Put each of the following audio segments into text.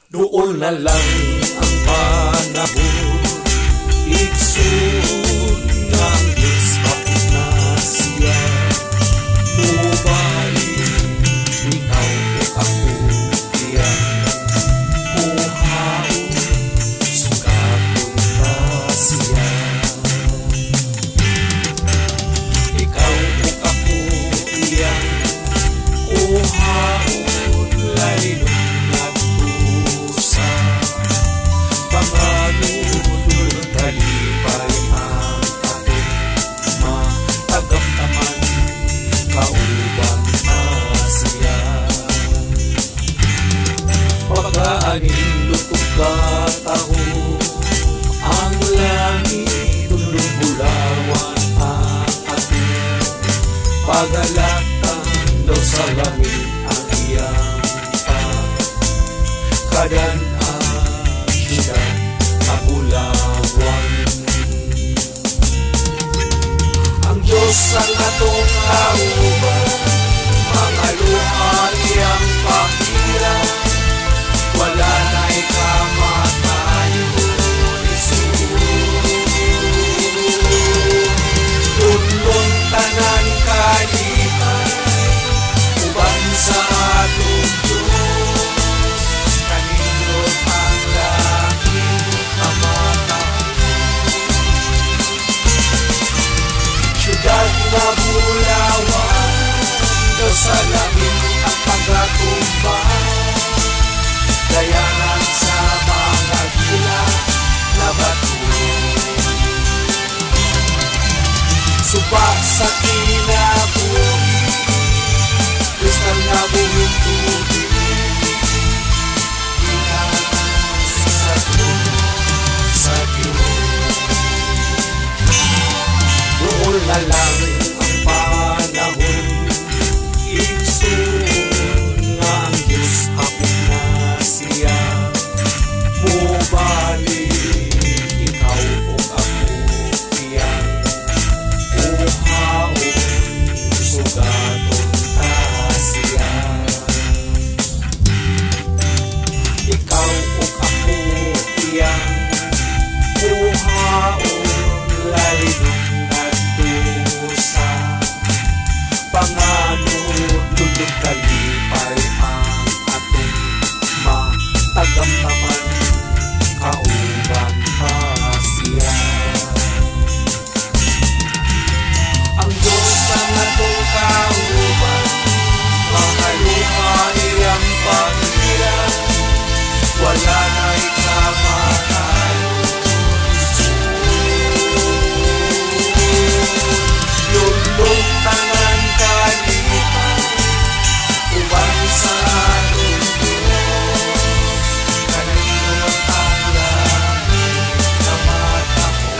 Duol na lang ang panahon, igsoon, nga ang Diyos hapit na siya. Mubalik ikaw ug ako iyang kuhaon, sugaton ta siya. Ikaw ug ako iyang kuhaon, lalinon ngadto sa panganod, kalipay ang atong matagamtaman, kauban ta siya. Pagkaanindot ug kataho ang langit, dulong bulawan ang atong pagalatan, daw sa langit ang iyang pagkadan-an, syudad nga bulawan. Ang Diyos ang atong kauban, mga luha iyang pahiran, wala na'y kamatayon, igsoon. Lunlun tanan kalipay, uban sa atong Diyos, kanindot ang langit nga matahom. Syudad nga bulawan, daw sa langit ang pagatumba, dayanan sa mga gila na bato. Suba sa kinabuhi, kristal nga buhing tubig, gikan sa trono sa Diyos. Duol na lang ang panahon, igsoon, nga ang Diyos hapit na siya. Mubalik ikaw ug ako iyang kuhaon, sugaton ta siya. Ikaw ug ako iyang kuhaon, lalinon ngadto sa panganod, lulod kalipay ang atong matagamtaman, kauban ta siya. Ang Diyos ang atong kauban, mga luha iyang pahiran, wala na'y kamatayon, igsoon. Lunlun tanan kalipay, uban sa atong Diyos, kanindot ang langit nga matahom.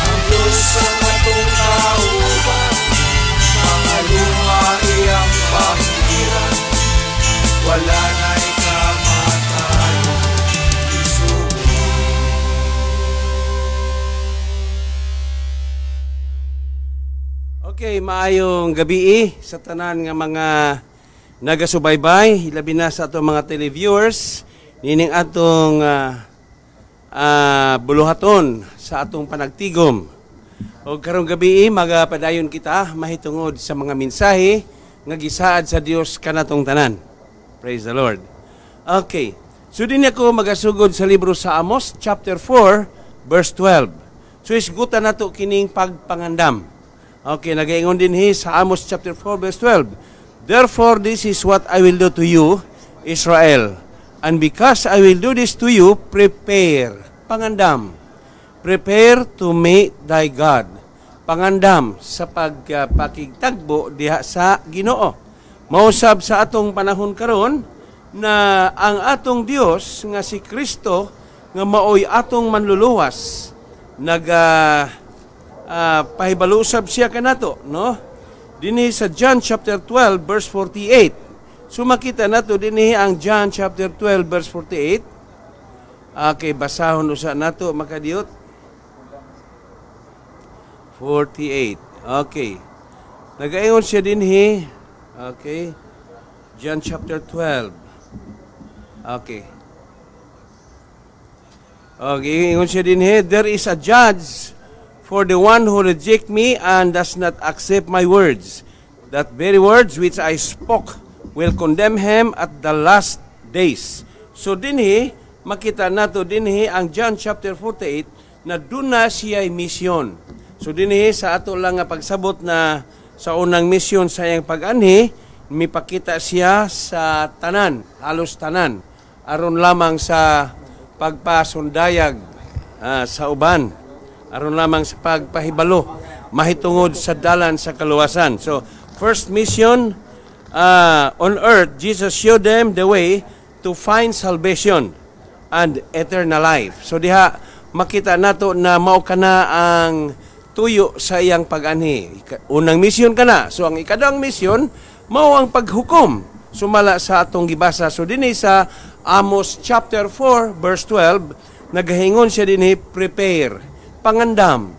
Ang Diyos ang atong kauban, mga luha iyang pahiran, wala na'y kamatayon, igsoon. Okay, maayong gabi sa tanan nga mga nagasubaybay, hilabi na sa atong mga televiewers, nining atong buluhaton sa atong panagtigom. O karong gabi magapadayon kita mahitungod sa mga mensahe nga gisaad sa Dios kanatong tanan. Praise the Lord. Okay. So din ako magasugod sa libro sa Amos chapter 4 verse 12. So isgutan nato kining pagpangandam. Okay, nagaingon din hi sa Amos chapter 4 verse 12. "Therefore this is what I will do to you, Israel. And because I will do this to you, prepare." Pangandam. "Prepare to meet thy God." Pangandam sa pagpakigtagbo diha sa Ginoo. Mausab sa atong panahon karon na ang atong Dios nga si Kristo nga maoy atong manluluwas naga pahibalo usab siya kanato, no? Dinhi sa John chapter 12 verse 48. So makita nato dinhi ang John chapter 12 verse 48. Okay, basahon usa nato makadiyot. 48. Okay. Nagaingon siya dinhi. Okay. John chapter 12. Okay. Okay, ingon siya dinhi, "There is a judge for the one who reject me and does not accept my words. That very words which I spoke will condemn him at the last days." So dinhi, makita nato dinhi ang John chapter 48 na duna siya misyon. So dinhi sa ato lang nga pagsabot na sa unang misyon sa iyang pag-anhi, mipakita siya sa tanan, halos tanan, aron lamang sa pagpasundayag sa uban, aron lamang sa pagpahibalo mahitungod sa dalan sa kaluwasan. So, first mission on earth, Jesus showed them the way to find salvation and eternal life. So diha makita nato na mao kana ang tuyo sa iyang pag-anhi. Unang misyon kana. So ang ikaduhang misyon mao ang paghukom sumala sa atong gibasa. So dinhi sa Amos chapter 4 verse 12, nagahingon siya dinhi, prepare, pangandam.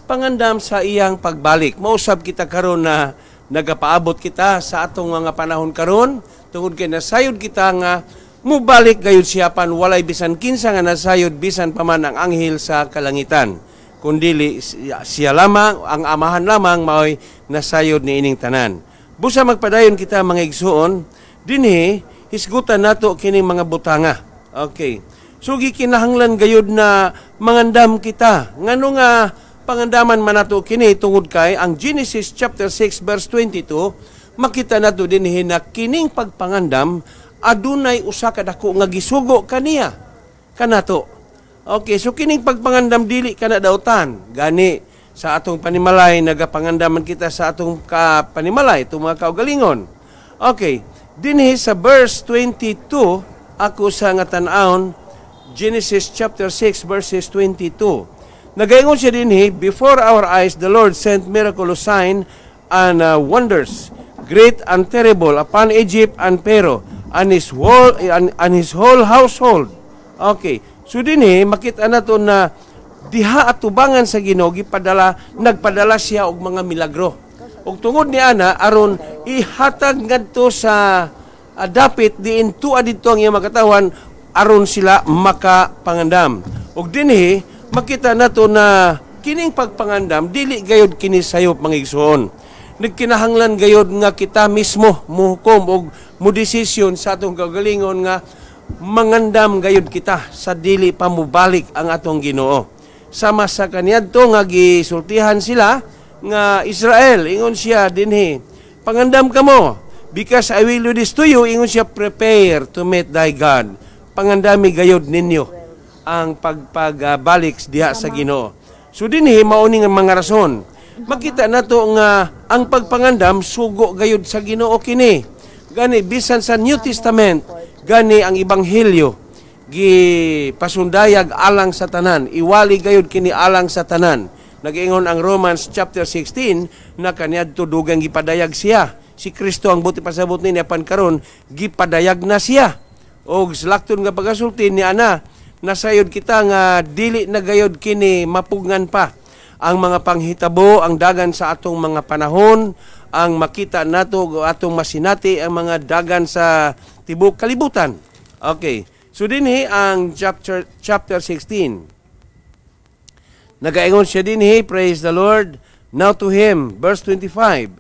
Pangandam sa iyang pagbalik. Mausab kita karon na nagapaabot kita sa atong mga panahon karon tungod kay nasayod kita nga mubalik gayud siya, pan walay bisan kinsa nga nasayod, bisan pa man ang anghel sa kalangitan, kundili siya lamang, ang Amahan lamang maoy nasayod niining tanan. Busa magpadayon kita, mga igsuon, dinhi hisgutan nato kining mga butanga. Okay. So gikinahanglan gayud na mangandam kita. Ngano nga pangandaman man nato kini? Tungod kay ang Genesis chapter 6 verse 22, makita nato dinhi na kining pagpangandam adunay usa ka dako nga gisugo kaniya kanato. Okay, so kining pagpangandam dili kana dautan. Gani sa atong panimalay, nagapangandaman kita sa atong ka panimalay, itong mga kaugalingon. Okay, dinhi sa verse 22 ako sa nga tan-awon, Genesis chapter 6 verses 22. Nagaingon siya dinhi, "Before our eyes the Lord sent miraculous sign and wonders, great and terrible, upon Egypt and Pharaoh and his whole household." Okay. So dinhi makita nato na diha atubangan sa Ginoo gipadala, nagpadala siya og mga milagro. Ug tungod ni ana, aron ihatag ngadto sa dapit diin tua didto ang iyang makatawan aron sila makapangandam. Ug dinhi makita nato na kining pagpangandam dili gayod kini sayop, mga igsuon. Nagkinahanglan gayod nga kita mismo muhukom og mudesisyon sa atong kaugalingon nga mangandam gayod kita sa dili pa mubalik ang atong Ginoo. Sama sa kaniadto nga gisultihan sila nga Israel, ingon siya dinhi, "Pangandam kamo because I will do this to you." Ingon siya, "Prepare to meet thy God." Pangandami gayod ninyo ang pagpagbalik diha sa Ginoo. So dinhi mao ni nga mga rason. Makita nato nga ang pagpangandam, sugo gayod sa Ginoo kini. Gani bisan sa New Testament, gani ang Ebanghelyo gipasundayag alang sa tanan. Iwali gayud kini alang sa tanan. Nag-ingon ang Romans chapter 16 na kaniadto dugang gipadayag siya. Si Kristo ang buot ipasabot nini, apan karon gipadayag na siya. Og salakton nga pagasulti ni ana, nasayod kita nga dili na gayod kini mapugngan pa ang mga panghitabo, ang dagan sa atong mga panahon, ang makita nato, atong masinati ang mga dagan sa tibok kalibutan. Okay. So dinhi ang chapter 16. Nagaingon siya dinhi, praise the Lord. Now to him, verse 25.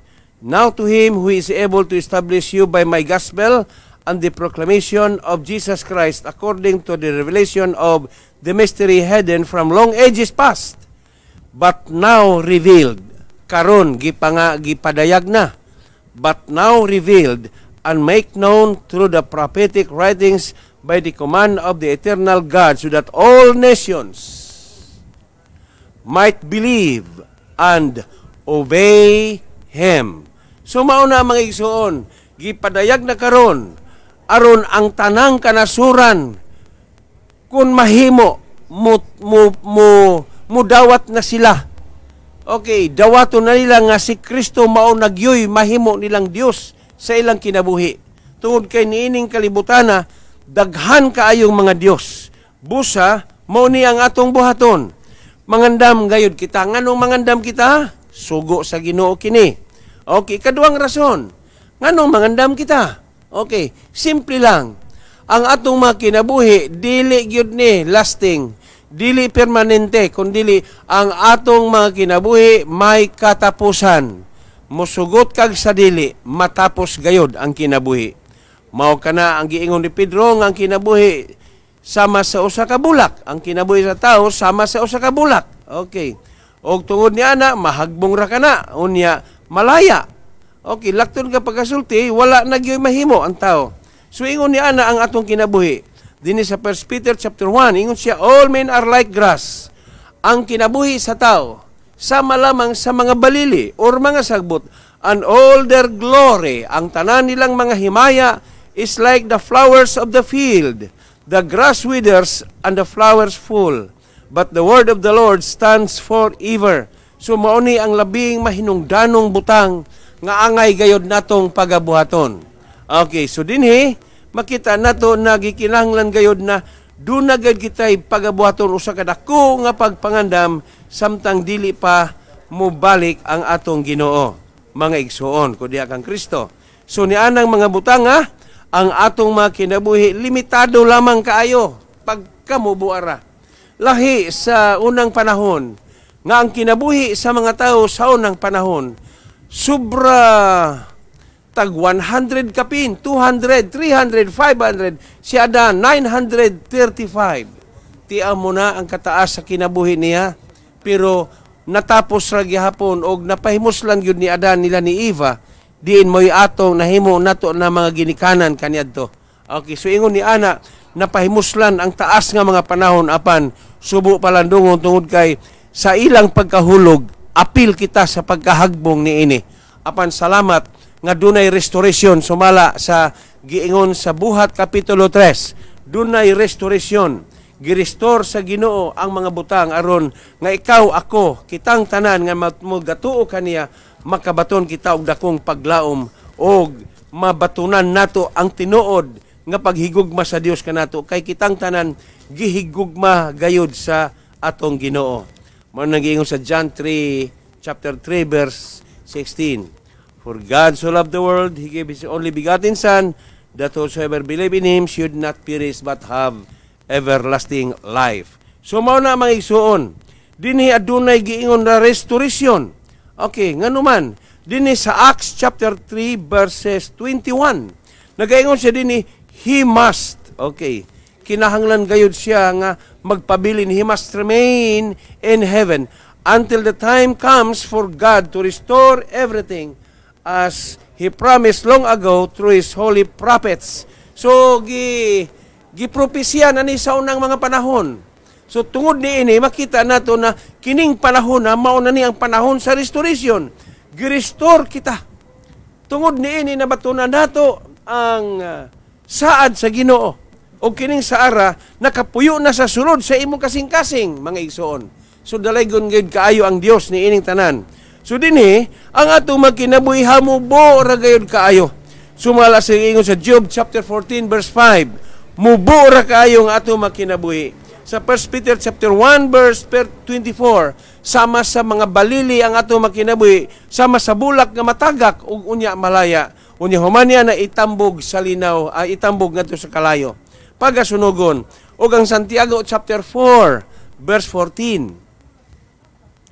"Now to him who is able to establish you by my gospel and the proclamation of Jesus Christ, according to the revelation of the mystery hidden from long ages past, but now revealed." Karon gipanga gipadayag na. "But now revealed and make known through the prophetic writings by the command of the eternal God, so that all nations might believe and obey him." So mao na, mga igsuon, gipadayag na karon aron ang tanang kanasuran, kung mahimo mo mudawat na sila. Okay, dawaton na nila nga si Kristo mao nagyoy mahimo nilang Dios sa ilang kinabuhi. Tungod kay niining kalibutana daghan kaayong mga Dios. Busa mao ni ang atong buhaton. Mangandam gayud kita. Nganong mangandam kita? Sugo sa Ginoo kini. Okay, kaduang rason. Nganong mangandam kita? Okay, simple lang. Ang atong mga kinabuhi dili gyud ni lasting, dili permanente, kun dili ang atong mga kinabuhi may katapusan. Musugot kag sa dili, matapos gayod ang kinabuhi. Mao kana ang giingon ni Pedro nga ang kinabuhi sama sa usa ka bulak. Ang kinabuhi sa tao sama sa usa ka bulak. Okay. Og tungod ni ana, mahagbong ra kana, unya malaya. Okay, lakton ka pagkasulti, wala na gyud mahimo ang tao. So ingon ni ana ang atong kinabuhi. Dinhi sa 1 Peter chapter 1, ingon siya, "All men are like grass." Ang kinabuhi sa tao sama lamang sa mga balili or mga sagbot, "and all their glory," ang tanan nilang mga himaya, "is like the flowers of the field. The grass withers and the flowers fall, but the word of the Lord stands forever." So mao ni ang labing mahinungdanong butang nga angay gayod natong pagabuhaton. Okay, so dinhi makita nato na gikinahanglan gayod na duna gayud kitay pagabuhaton usa ka dako nga pagpangandam samtang dili pa mobalik ang atong Ginoo, mga igsuon ko diha kang Kristo. So nianang mga butang nga ang atong mga kinabuhi limitado lamang kaayo pagkamubuara. Lahi sa unang panahon nga ang kinabuhi sa mga tao sa unang panahon sobra tag 100 kapin, 200, 300, 500, si Adan 935. Tia mo na ang kataas sa kinabuhi niya, pero natapos ra gihapon og napahimuslan gyud ni Adan nila ni Eva, diin mo'y atong nahimo nato na mga ginikanan kaniadto. Okay, so ingon ni ana, napahimuslan ang taas nga mga panahon apan subo palandungon tungod kay sa ilang pagkahulog apil kita sa pagkahagbong niini. Apan salamat nga dunay restoration sumala sa giingon sa Buhat kapitulo 3. Dunay restoration. Girestore sa Ginoo ang mga butang aron nga ikaw, ako, kitang tanan nga magatuo kaniya makabaton kita og dakong paglaom og mabatunan nato ang tinuod nga paghigugma sa Dios kanato kay kitang tanan gihigugma gayud sa atong Ginoo. Mao nang giingon sa John 3 chapter 3 verse 16. "For God so loved the world, He gave His only begotten Son, that whosoever believe in Him should not perish but have everlasting life." So mao na, mga igsuon, dinhi adunay giingon na restoration. Okay, ngano man, dinhi sa Acts chapter 3 verses 21. Nagaingon siya dinhi, he must, okay, kinahanglan gayud siya nga magpabilin, he must remain in heaven until the time comes for God to restore everything as He promised long ago through His holy prophets. So, gipropesya na ni sa unang mga panahon. So, tungod ni ini, makita nato na kining panahon na mao na ni ang panahon sa restoration. Girestore kita. Tungod ni ini, nabatunan nato ang saad sa Ginoo. O kining saara nakapuyo na sa sulod sa imong kasing-kasing, mga igsoon. So dalaygon gyud kaayo ang Dios ni ining tanan. So dinhi ang atong magkinabuhi hamubo ra gayud kaayo. Sumala sa ingon sa Job chapter 14 verse 5, mubo ra kaayo ang atong magkinabuhi. Sa 1 Peter chapter 1 verse 24, sama sa mga balili ang atong magkinabuhi, sama sa bulak nga matagak ug unya malaya. Unya human niya na itambog sa linaw, itambog ngadto sa kalayo. Pagasunugon. Ug ang Santiago chapter 4 verse 14.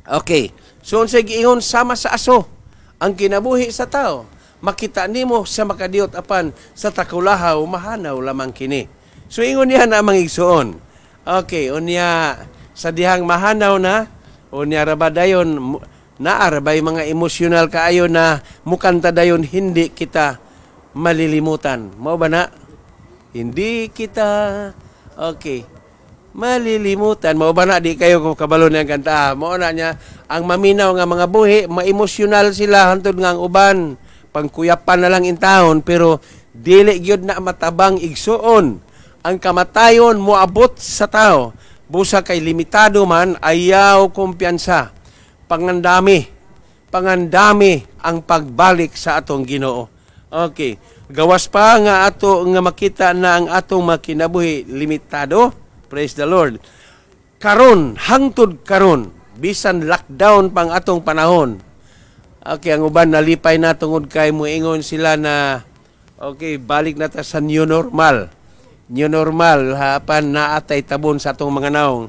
Okay. So unsay giingon, sama sa aso ang kinabuhi sa tao. Makita nimo sa makadiyot apan sa takulahaw mahanaw lamang kini. So ingon niya na, mga igsuon. Okay, unya sa dihang mahanaw na, unya ra ba dayon naa ra bay mga emosyonal kaayo na mukanta dayon, "Hindi Kita Malilimutan." Mao ba na? Hindi kita, okay, malilimutan. Mao ba na? Di kayo ko kabalo niyang kanta. Mao na niya ang maminaw nga mga buhi, ma-emosyonal sila hantod nga ang uban pangkuyapan na lang in taon, pero dili gyud na matabang, igsuon. Ang kamatayon moabot sa tao. Busa kay limitado man, ayaw kumpiyansa. Pangandami. Pangandami ang pagbalik sa atong Ginoo. Okay. Gawas pa nga ato nga makita na ang atong makinabuhi limitado. Praise the Lord. Karon, hangtod karon, bisan lockdown pang atong panahon, Okay, ang uban nalipay na tungod kay muingon sila na okay, balik na ta sa new normal. New normal, apan naa tay tabon sa atong mga naong.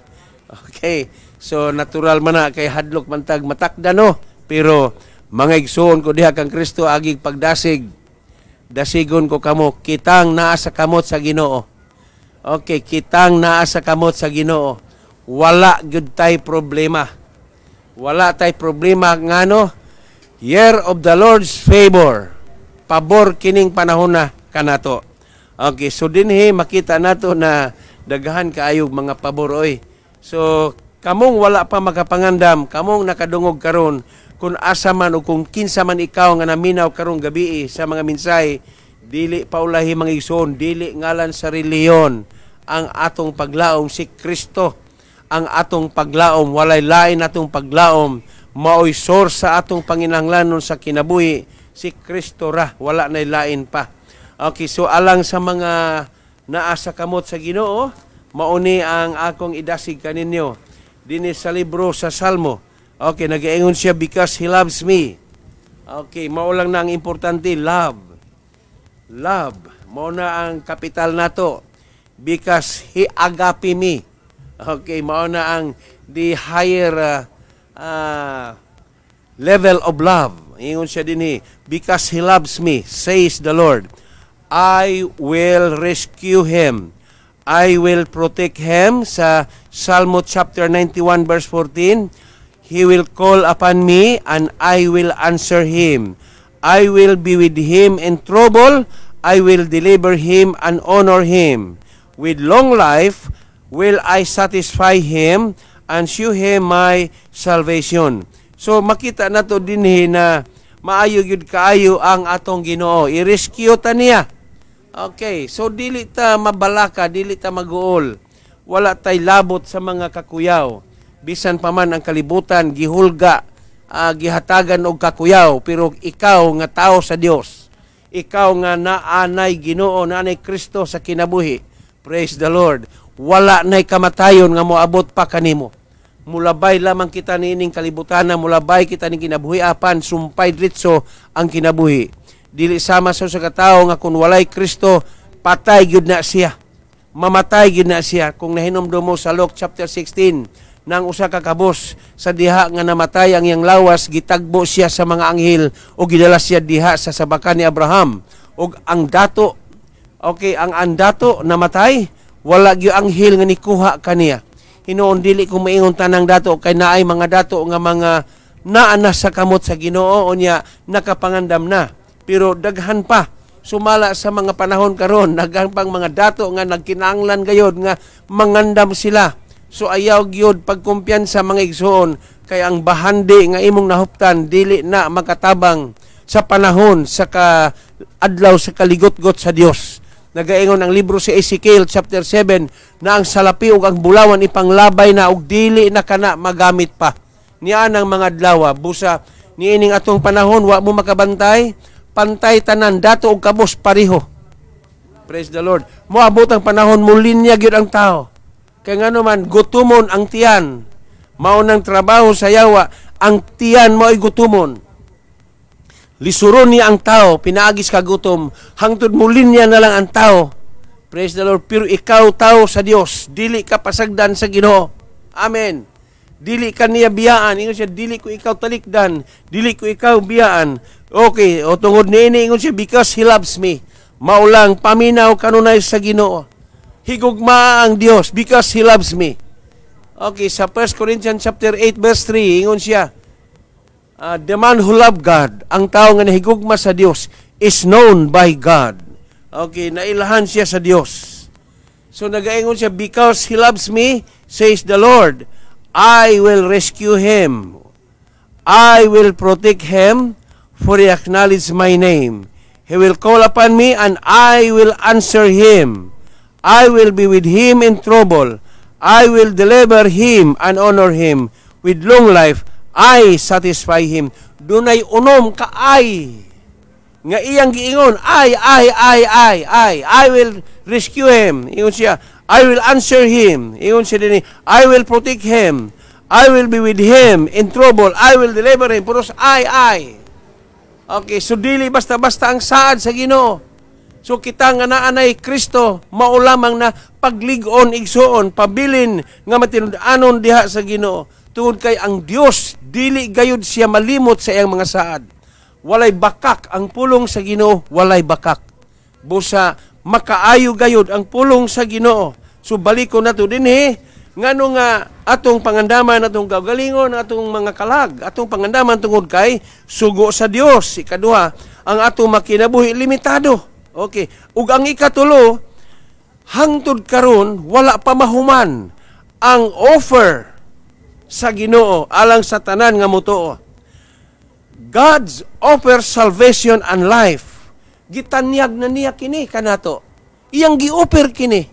Okay. So natural man na kay hadlok man tag matakda, no. Pero mga igsoon ko diha kang Kristo, agig pagdasig. Dasigon ko kamo, kitang naa sa kamot sa Ginoo. Okay, kitang naa sa kamot sa Ginoo. Wala gyud tay problema. Wala tay problema ngano? Year of the Lord's favor. Pabor kining panahon na kanato. Okay, so dinhi makita nato na daghan kaayog mga pabor oy. So kamong wala pa makapangandam, kamong nakadungog karon, kung asa man o kung kinsa man ikaw nga naminaw karong gabi sa mga mensahe, dili paulahi, mga igsoon, dili ngalan sa reliyon ang atong paglaom, si Kristo ang atong paglaom, walay lain atong paglaom, maoy source sa atong panginahanglanon sa kinabuhi, si Kristo ra, wala nay lain pa. Okay, so alang sa mga naa sa kamot sa Ginoo, mauni ang akong idasig kaninyo. Dinhi sa libro sa Salmo. Okay, nagaingon siya, "Because He loves me." Okay, mao lang na ang importante, love. Love. Mao na ang kapital nato. "Because He agape me." Okay, mao na ang the higher level of love. Ingon siya dinhi, "Because He loves me, says the Lord, I will rescue him. I will protect him." Sa Salmo chapter 91 verse 14, "He will call upon me and I will answer him. I will be with him in trouble. I will deliver him and honor him. With long life will I satisfy him and show him my salvation." So makita nato dinhi na maayo gyud kaayo ang atong Ginoo. I-rescue ta niya. Okay, so dili ta mabalaka, dili ta maguol. Wala tay labot sa mga kakuyaw. Bisan pa man ang kalibutan gihulga, gihatagan og kakuyaw, pero ikaw nga tao sa Dios, ikaw nga naanay Ginoo, naanay Kristo sa kinabuhi. Praise the Lord. Wala nay kamatayon nga moabot pa kanimo. Mulabay lamang kita niining kalibutan, mulabay kita ning kinabuhi apan sumpay diretso ang kinabuhi. Dili sama sa usa ka tawo nga kung walay Kristo, patay gyud na siya. Mamatay gyud na siya. Kung nahinumdum mo sa Luke chapter 16, nang usa ka kabos sa diha nga namatay ang iyang lawas, gitagbo siya sa mga anghel o gidala siya diha sa sabakan ni Abraham. Og ang dato, okay, ang dato namatay, wala gyud anghel nga nikuha kaniya. Hinuon dili ko maingon tanang dato kay naay mga dato nga mga naa na sa kamot sa Ginoo, unya nakapangandam na. Pero daghan pa sumala sa mga panahon karon, daghan pang mga dato nga nagkinahanglan gayod nga mangandam sila. So ayaw gyud pagkumpiyansa, mga igsoon, kay ang bahandi nga imong nahuptan dili na makatabang sa panahon sa ka adlaw sa kaligotgot sa Dios. Nagaingon ang libro sa Ezekiel chapter 7 na ang salapi ug ang bulawan ipanglabay na ug dili na kana magamit pa. Niya ang mga adlaw, busa niining atong panahon wa mo makabantay, pantay tanan, dato ug kabos pareho. Praise the Lord. Moabot ang panahon mulinya gyud ang tao. Kay ngano man, gutumon ang tiyan. Mao nang trabaho sa yawa, ang tiyan mo ay gutumon. Lisuron niya ang tao, pinaagis ka gutom, hangtod mulinya na lang ang tao. Praise the Lord. Pero ikaw, tao sa Dios, dili ka pasagdan sa Ginoo. Amen. Dili ka niya biyaan. Ingon siya, "Dili ko ikaw talikdan. Dili ko ikaw biyaan." Okay, o tungod niini, ingon siya, "Because He loves me." Maulang paminaw kanunay sa Ginoo. Higugma ang Dios because He loves me. Okay, sa 1 Corinthians chapter 8 verse 3, ingon siya, "The man who love God," ang tao nga nahigugma sa Dios, "is known by God." Okay, nailahan siya sa Dios. So nagaingon siya, "Because He loves me, says the Lord, I will rescue him. I will protect him, for he acknowledged my name. He will call upon me, and I will answer him. I will be with him in trouble. I will deliver him and honor him. With long life, I satisfy him." Dunay unom ka "I" nga iyang giingon, "I, I, I, I, I, I will rescue him." Ingon siya, "I will answer him." Ingon siya din, "I will protect him. I will be with him in trouble. I will deliver him." Puros "I, I." Okay, so dili basta-basta ang saad sa Ginoo. So kita nga naanay Kristo, mao lamang na paglig-on, igsuon, pabilin nga matinud-anon diha sa Ginoo. Tungod kay ang Dios dili gayud siya malimot sa iyang mga saad. Walay bakak ang pulong sa Ginoo, walay bakak. Busa makaayo gayud ang pulong sa Ginoo. So baliko nato dinhi, ngano nga atong pangandaman atong kaugalingon, atong mga kalag, atong pangandaman tungod kay sugo sa Dios. Ikaduha, ang atong makinabuhi limitado. Okay. Ug ang ikatulo, hangtod karon wala pa mahuman ang offer sa Ginoo alang sa tanan nga motuo. God's offer salvation and life. Gitanyag na niya kini kanato. Iyang gi-offer kini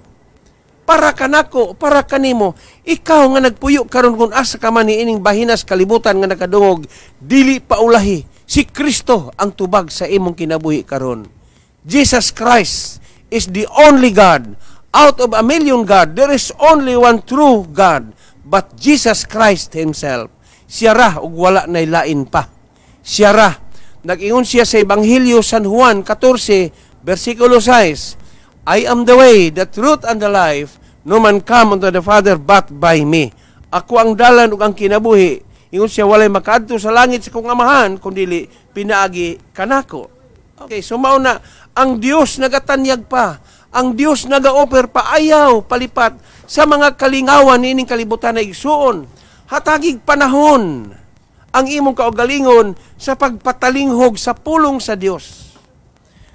para kanako, para kanimo. Ikaw nga nagpuyo karon, kung asa ka man niining bahinas kalibutan nga nakadungog, dili pa ulahi. Si Kristo ang tubag sa imong kinabuhi karon. Jesus Christ is the only God. Out of a million God, there is only one true God, but Jesus Christ Himself. Siya ra ug wala nay lain pa. Siya ra. Nag-ingon siya sa Ebanghelyo San Juan 14, versikulo 6, "I am the way, the truth, and the life. No man come unto the Father but by me." Ako ang dalan ug ang kinabuhi. Ingon siya, walay makaadto sa langit sa kong Amahan kung dili pinaagi kanako. Okay, so mao na ang Dios nagatanyag pa. Ang Dios naga-offer pa, ayaw palipat sa mga kalingawan niining kalibutan na, igsuon. Hatagig panahon ang imong kaugalingon sa pagpatalinghog sa pulong sa Dios.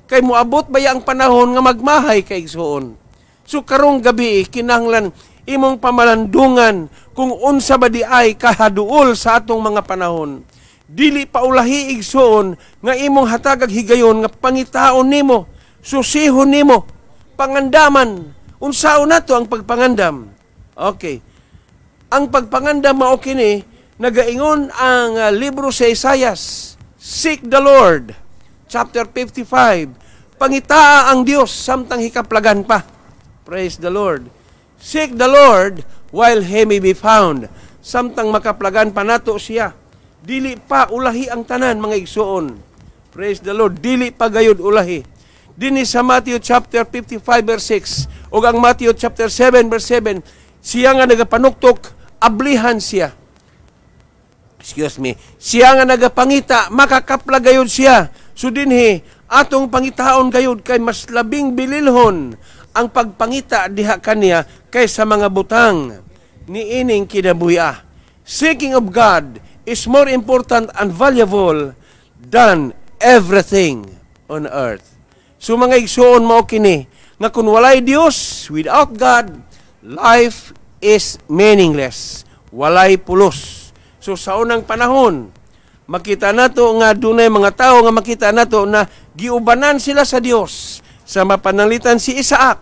Kay moabot baya ang panahon nga magmahay ka, igsuon. So karong gabi, kinahanglan imong pamalandungan kung unsa ba di ay kahaduol sa atong mga panahon. Dili pa ulahi, igsuon, nga imong hatagag higayon nga pangitaon nimo, susihon nimo, pangandaman. Unsaon nato ang pagpangandam? Okay. Ang pagpangandam mao kini, nagaingon ang libro sa Isaias, "Seek the Lord," chapter 55. Pangitaa ang Dios samtang hikaplagan pa. Praise the Lord. Seek the Lord while He may be found. Samtang makaplagan pa nato siya. Dili pa ulahi ang tanan, mga igsuon. Praise the Lord. Dili pa gayud ulahi. Dinhi sa Matthew chapter 55 verse 6 ug ang Matthew chapter 7 verse 7, siya nga nagapanuktok, ablihan siya. Excuse me. Siya nga nagapangita, makakapla gayud siya. So dinhi, atong pangitaon gayud kay mas labing bililhon ang pagpangita diha kaniya kaysa mga butang niining kinabuhi. Seeking of God is more important and valuable than everything on earth. So mga igsuon, mao kini nga kung walay Dios, without God, life is meaningless. Walay pulos. So sa unang panahon, makita nato nga dunay mga tao nga makita nato na giubanan sila sa Dios, sa mapananglitan si Isaac.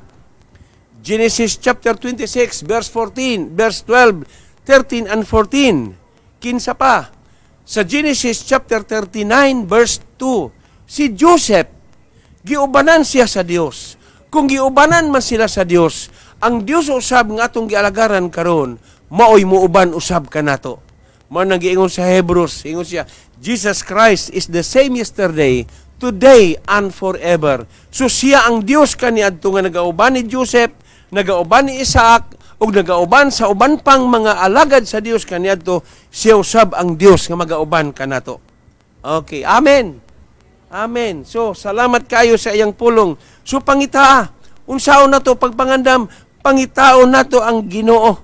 Genesis chapter 26 verse 14, verse 12, 13 and 14. Kinsa pa? Sa Genesis chapter 39 verse 2, si Joseph, giubanan siya sa Dios. Kung giubanan man sila sa Dios, ang Dios usab nga atong gialagaran karon, maoy muuban usab kanato. Mao nang giingon sa Hebrews, ingon siya, "Jesus Christ is the same yesterday, today, and forever." So siya ang Dios kaniadto nga nagauban ni Joseph, nagauban ni Isaac, ug nagauban sa uban pang mga alagad sa Dios kaniadto, siya usab ang Dios nga magauban kanato. Okay, amen. Amen. So, salamat kayo sa iyang pulong. So, pangitaa. Unsaon nato pagpangandam, pangitaon nato ang Ginoo.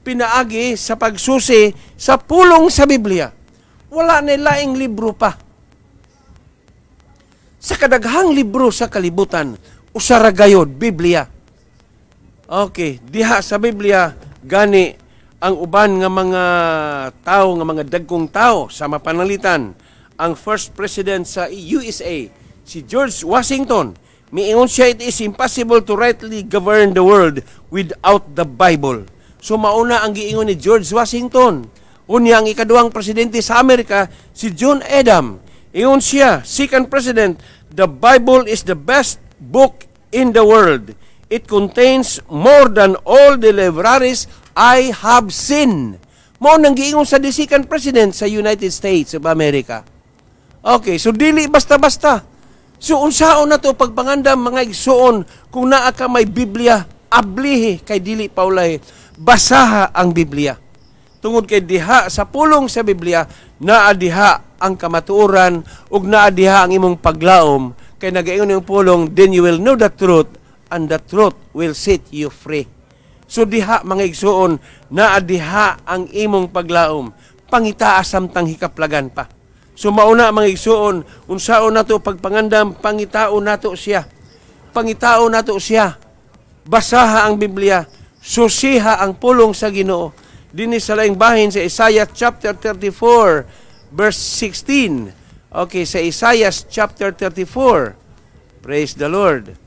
Pinaagi sa pagsusi sa pulong sa Biblia. Wala na laing libro pa. Sa kadaghang libro sa kalibutan, usa ra gayod, Biblia. Okay, diha sa Biblia gani ang uban nga mga tao, nga mga dagkong tao, sa mapananglitan ang first president sa USA, si George Washington. Miingon siya, "It is impossible to rightly govern the world without the Bible." So mauna ang giingon ni George Washington. Unya ang ikaduhang presidente sa Amerika, si John Adam. Ingon siya, second president, "The Bible is the best book in the world. It contains more than all the libraries I have seen." Mao nang giingon sa the second president sa United States of America. Okay, so dili basta-basta. So unsaon na to pagpangandam, mga igsuon, kung naa ka may Biblia, ablihi kay dili paulahi. Basaha ang Biblia. Tungod kay diha sa pulong sa Biblia, naa diha ang kamatuoran ug naa diha ang imong paglaom kay nagaingon yung pulong, "Then you will know the truth and the truth will set you free." So diha, mga igsuon, naa diha ang imong paglaom. Pangitaa samtang hikaplagan pa. So mauna, mga igsuon, unsaon nato pagpangandam, pangitaon nato siya. Pangitaon nato siya. Basaha ang Biblia, susiha ang pulong sa Ginoo. Dinhi sa laing bahin sa Isaiah chapter 34 verse 16. Okay, sa Isaiah chapter 34. Praise the Lord.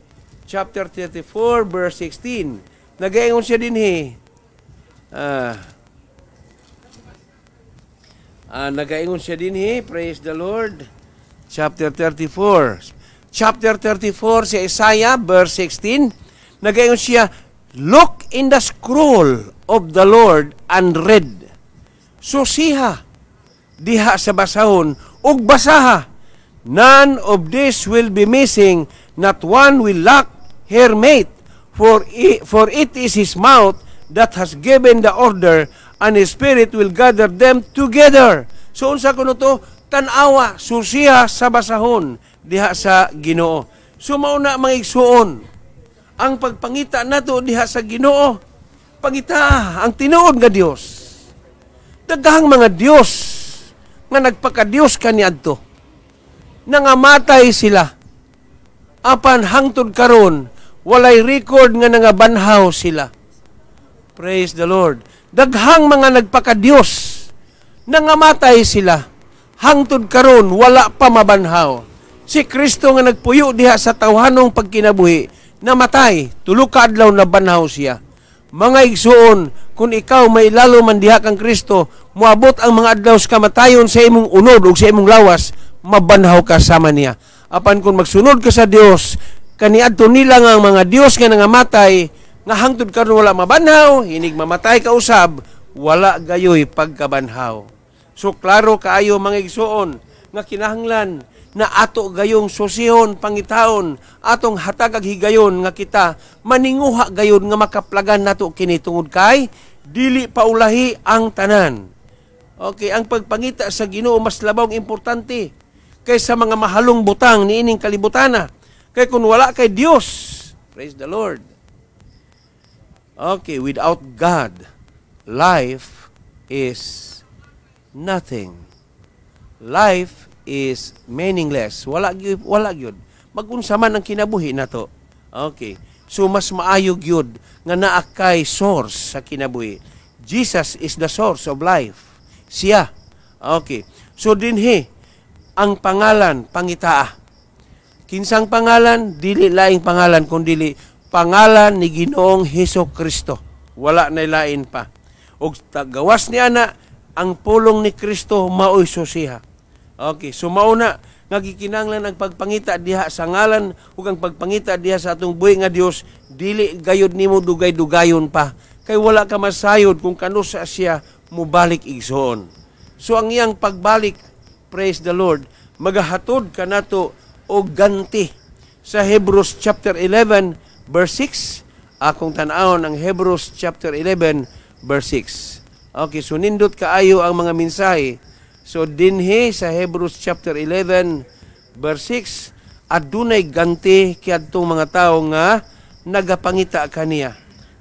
Chapter 34 verse 16. Nagaingon siya dinhi. Nagaingon siya dinhi, praise the Lord. Chapter 34. Chapter 34 sa Isaiah verse 16. Nagaingon siya, "Look in the scroll of the Lord and read." Susiha diha sa basahon ug basaha. "None of this will be missing, not one will lack her mate. For it is his mouth that has given the order, and his spirit will gather them together." So unsa kuno to? Tan-awa, susiha sa basahon diha sa Ginoo. So mao na, mga igsuon, ang pagpangita nato diha sa Ginoo, pangita ang tinuod nga Dios. Daghang mga Dios nga nagpakadiyos kaniadto. Nangamatay sila. Apan hangtod karon walay record nga nangabanhaw sila. Praise the Lord. Daghang mga nagpakadiyos, nangamatay sila. Hangtod karon wala pa mabanhaw. Si Kristo nga nagpuyo diha sa tawhanong pagkinabuhi, namatay, tulo ka adlaw nabanhaw siya. Mga igsuon, kung ikaw may lalo man diha kang Kristo, moabot ang mga adlaw sa kamatayon sa imong unod ug sa imong lawas, mabanhaw ka sama niya. Apan kung magsunod ka sa Dios, kaniadto nila nga ang mga Dios nga nangamatay, nga hangtod karon wala mabanhaw, hinig mamatay ka usab, wala gayoy pagkabanhaw. So klaro kaayo, mga igsuon, nga kinahanglan na ato gayong susihon, pangitaon, atong hatagag higayon nga kita maninguha gayon nga makaplagan nato kini tungod kay dili paulahi ang tanan. Okay, ang pagpangita sa Ginoo mas labawng importante kaysa mga mahalong butang niining kalibutana. Kay kung wala kay Dios, praise the Lord. Okay, without God, life is nothing. Life is meaningless. Wala gyud, wala gyud. Magunsa man ang kinabuhi nato. Okay. So mas maayo gyud nga naa kay source sa kinabuhi. Jesus is the source of life. Siya. Okay. So dinhi ang pangalan pangitaa. Kinsang pangalan? Dili laing pangalan kundi pangalan ni Ginoong Heso Kristo. Wala na lain pa. Og gawas ni ana, ang pulong ni Kristo maoy susiha. Okay, so mao na nga gikinahanglan ang pagpangita diha sa ngalan ug ang pagpangita diha sa atong buhi nga Dios, dili gayud nimo dugay-dugayon pa kay wala ka masayod kung kanusa siya mubalik, igsoon. So ang iyang pagbalik, praise the Lord, magahatod kanato og ganti sa Hebrews chapter 11 verse 6. Akong tan-awon ang Hebrews chapter 11 verse 6. Okay, so nindot kaayo ang mga mensahe. So dinhi sa Hebrews chapter 11 verse 6, adunay ganti kiadtong mga tawo nga nagapangita kaniya.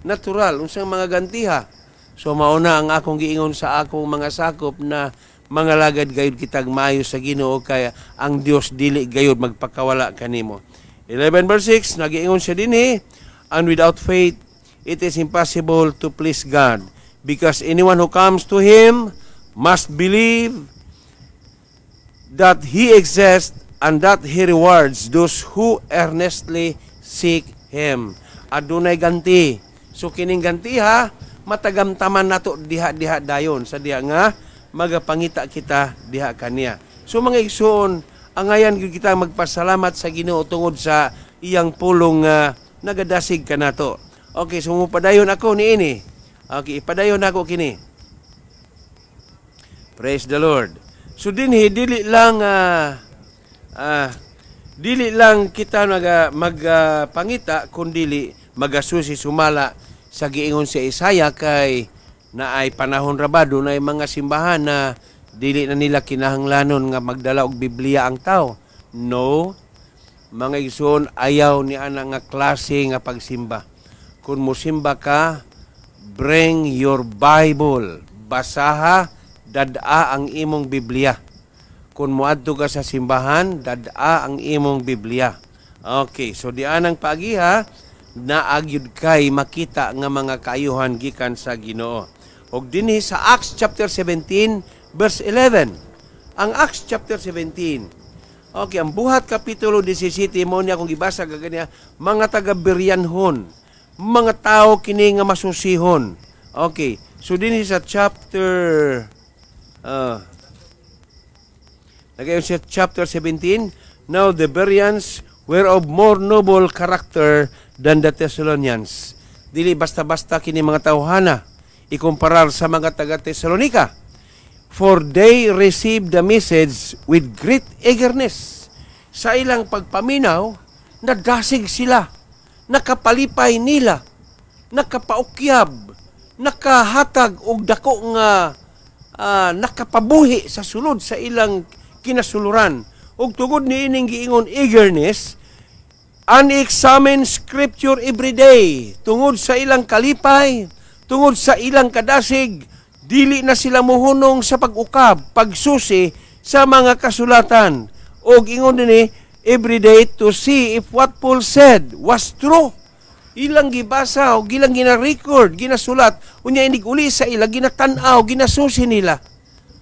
Natural, unsang mga gantiha? So mauna ang akong giingon sa akong mga sakop na mga lagad gayud kitag maayo sa Ginoo kay ang Dios dili gayud magpakawala kanimo. 11 verse 6, nagiingon siya dinhi, "And without faith it is impossible to please God, because anyone who comes to him must believe that he exists and that he rewards those who earnestly seek him." Adunay ganti. So kining ganti ha, matagamtaman nato diha-diha dayon sa diha nga magapangita kita diha kaniya. So mga igsoon, angayan gyud kita magpasalamat sa Ginoo tungod sa iyang pulong nga nagadasig kanato. Okay, so mupadayon ako niini. Okay, ipadayon ako kini. Praise the Lord. So dinhi dili lang Dili lang kita magpangita kun dili magasusi sumala sa giingon sa Isaiah, kay naay panahon ra ba, dunay mga simbahan na dili na nila kinahanglanon nga magdala og Biblia ang tao. No. Mga igsoon, ayaw ni ana nga klase nga pagsimba. Kung musimba ka, bring your Bible. Basaha, dad-a ang imong Biblia. Kung muadto ka sa simbahan, dad-a ang imong Biblia. Okay, so di anang paagiha, naagyud kay makita nga mga kaayuhan gikan sa Ginoo. Og dinhi sa Acts chapter 17 verse 11. Ang Acts chapter 17. Okay, ang Buhat kapitulo 17 mo niya akong gibasa gaganiya, mga taga Bereanhon, mga tao kini nga masusihon. Okay, so dinhi sa chapter nagayon sa chapter 17, "Now the Bereans were of more noble character than the Thessalonians." Dili basta-basta kini mga tawhana ikumparar sa mga taga Thessalonica. "For they received the message with great eagerness." Sa ilang pagpaminaw, nadasig sila, nakapalipay nila, nakapaukyab, nakahatag og dako nga nakapabuhi sa sulod sa ilang kinasuluran. Ug tungod ni ining giingon eagerness, "and examine scripture every day." Tungod sa ilang kalipay, tungod sa ilang kadasig, dili na sila muhunong sa pag-ukab, pagsusi sa mga kasulatan. Og ingon dinhi, "every day to see if what Paul said was true." Ilang gibasa o ilang gina-record, ginasulat, unya inig uli sa ila, ginatan-aw, ginasusi nila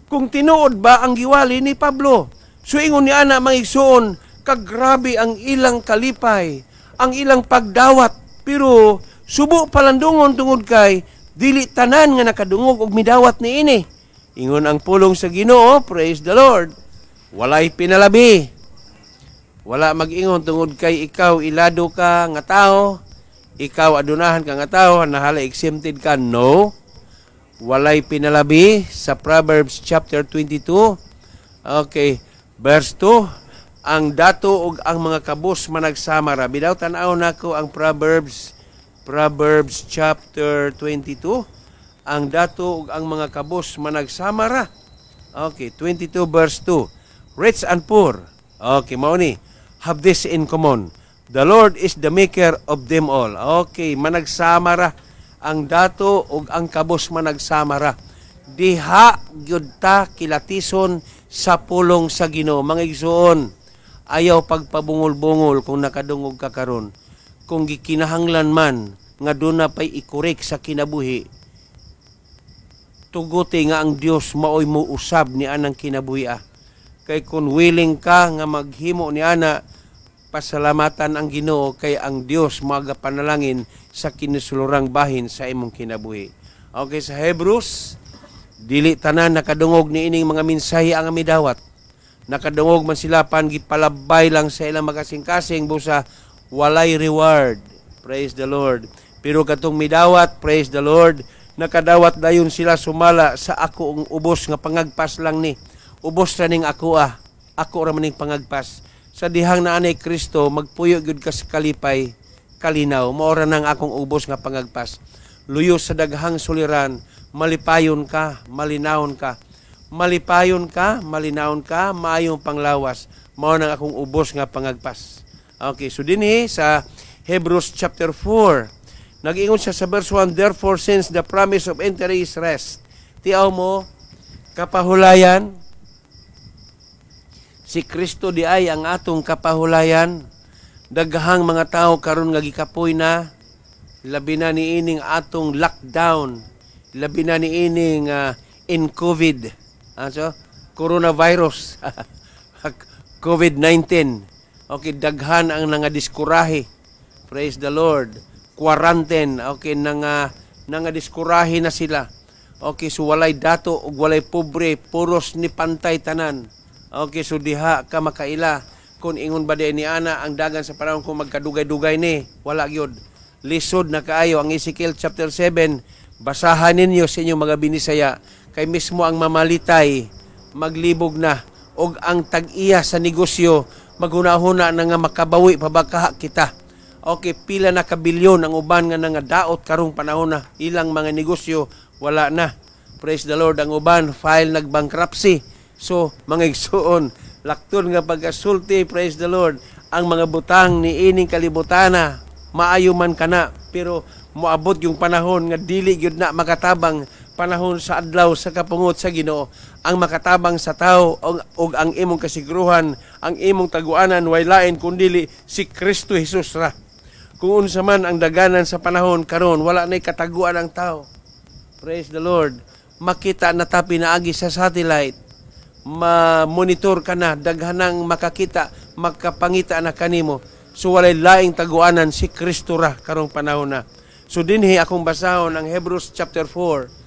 kung tinuod ba ang giwali ni Pablo. So ingon ni ana, mga igsoon, kagrabe ang ilang kalipay, ang ilang pagdawat, pero subo palandungon tungod kay dili tanan nga nakadungog og midawat niini. Ingon ang pulong sa Ginoo, praise the Lord. Walay pinalabi. Wala mag-ingon tungod kay ikaw ilado ka nga tao, ikaw adunahan ka nga tao, nahala exempted ka. No. Walay pinalabi sa Proverbs chapter 22. Okay, verse 2, ang dato ug ang mga kabus managsama ra. Bidaw tan-aw nako ang Proverbs chapter 22. Ang dato ug ang mga kabus managsama ra. Okay, 22 verse 2. "Rich and poor." Okay, mao ni, "have this in common. The Lord is the maker of them all." Okay, managsama ra ang dato ug ang kabus, managsama ra. Diha gyud ta kilatison sa pulong sa Ginoo. Mga igsoon, ayaw pagpabungol-bungol kung nakadungog ka karon. Kung gikinahanglan man nga duna pay i-correct sa kinabuhi, tuguti nga ang Dios maoy mo usab ni anang kinabuhi ah. Kay kung willing ka nga maghimo ni ana, pasalamatan ang Ginoo kay ang Dios magapanalangin sa kinisulurang bahin sa imong kinabuhi. Okay, sa Hebrews, dili tanan nakadungog ni ining mga mensahe ang midawat. Nakadungog man sila pan gipalabay lang sa ilang makasing-kasing busa walay reward. Praise the Lord. Pero katong midawat, praise the Lord, nakadawat dayon sila sumala sa ako ang ubos nga pangagpas lang ni. Ubos ra ning ako ah. Ako ra man ning pangagpas. Sa dihang naa ni Kristo, magpuyo gyud ka sa kalipay, kalinaw. Mao ra nang akong ubos nga pangagpas. Luyo sa daghang suliran, malipayon ka, malinawon ka. Malipayon ka, malinawon ka, maayong panglawas. Mao nang akong ubos nga pangagpas. Okay, so dinhi sa Hebrews chapter 4, nag-ingon siya sa verse 1, "Therefore, since the promise of entering his rest," tiaw mo, kapahulayan, si Kristo di ay ang atong kapahulayan. Daghang mga tao karon nga gikapoy na, labi na niining atong lockdown, labi na niining in COVID, so, coronavirus, COVID-19. Okay, daghan ang nangadiskurahe. Praise the Lord. Quarantine, okay, nangadiskurahe na sila. Okay, so walay dato ug walay pobre, puros ni pantay tanan. Okay, so diha ka makaila kung ingon ba di ni ana ang dagan sa panahon kung magkadugay-dugay ni, wala gyud. Lisod na kaayo ang Ezekiel chapter 7. Basahan ninyo sa inyong mga binisaya kay mismo ang mamalitay maglibog na og ang tag-iya sa negosyo. Maghuna-huna na nga makabawi pa ba kaha kita. Okay, pila na kabilyon ang uban nga nangadaot karong panahon na ilang mga negosyo wala na. Praise the Lord, ang uban file nag-bankruptcy. So, mga igsuon, lakton nga pagkasulti, praise the Lord, ang mga butang ni ining kalibutana, maayo man kana, pero moabot yung panahon nga dili gyud na makatabang. Panahon sa adlaw sa kapungot sa Ginoo ang makatabang sa tao ug ang imong kasiguruhan, ang imong taguanan, way lain kundili si Kristo Jesus ra. Kung unsa man ang daganan sa panahon karon, wala nay kataguan ang tao. Praise the Lord. Makita na ta pinaagi sa satellite. Ma-monitor ka na, daghanang makakita, makapangita na kanimo. So walay laing taguanan, si Kristo ra karong panahon na. So dinhi akong basahon ang Hebrews chapter 4.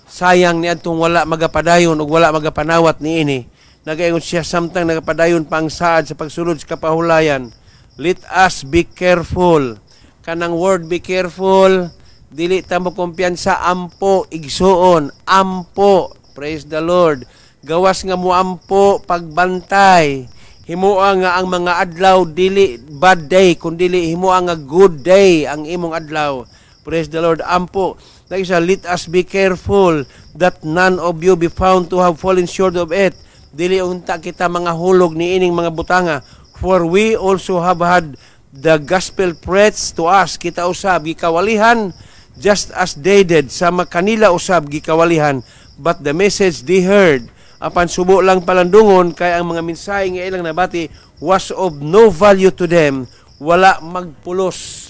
Sayang niadtong wala magapadayon ug wala magapanawat niini. Nagaingon siya, samtang nagapadayon pa ang saad sa pagsulod sa kapahulayan, let us be careful. Kanang word "be careful", dili ta mo kumpiyansa, ampo, igsuon, ampo. Praise the Lord. Gawas nga muampo, pagbantay. Himoa nga ang mga adlaw dili bad day, kundili himoa nga good day ang imong adlaw. Praise the Lord. Ampo. Like siya, let us be careful that none of you be found to have fallen short of it. Dili unta kita mga hulog ni ining mga butanga. For we also have had the gospel preached to us. Kita usab gikawalihan, just as they did. Sama kanila usab gikawalihan. But the message they heard, apan subo lang palandungon, kay ang mga mensahe nga ilang nabati was of no value to them. Wala magpulos.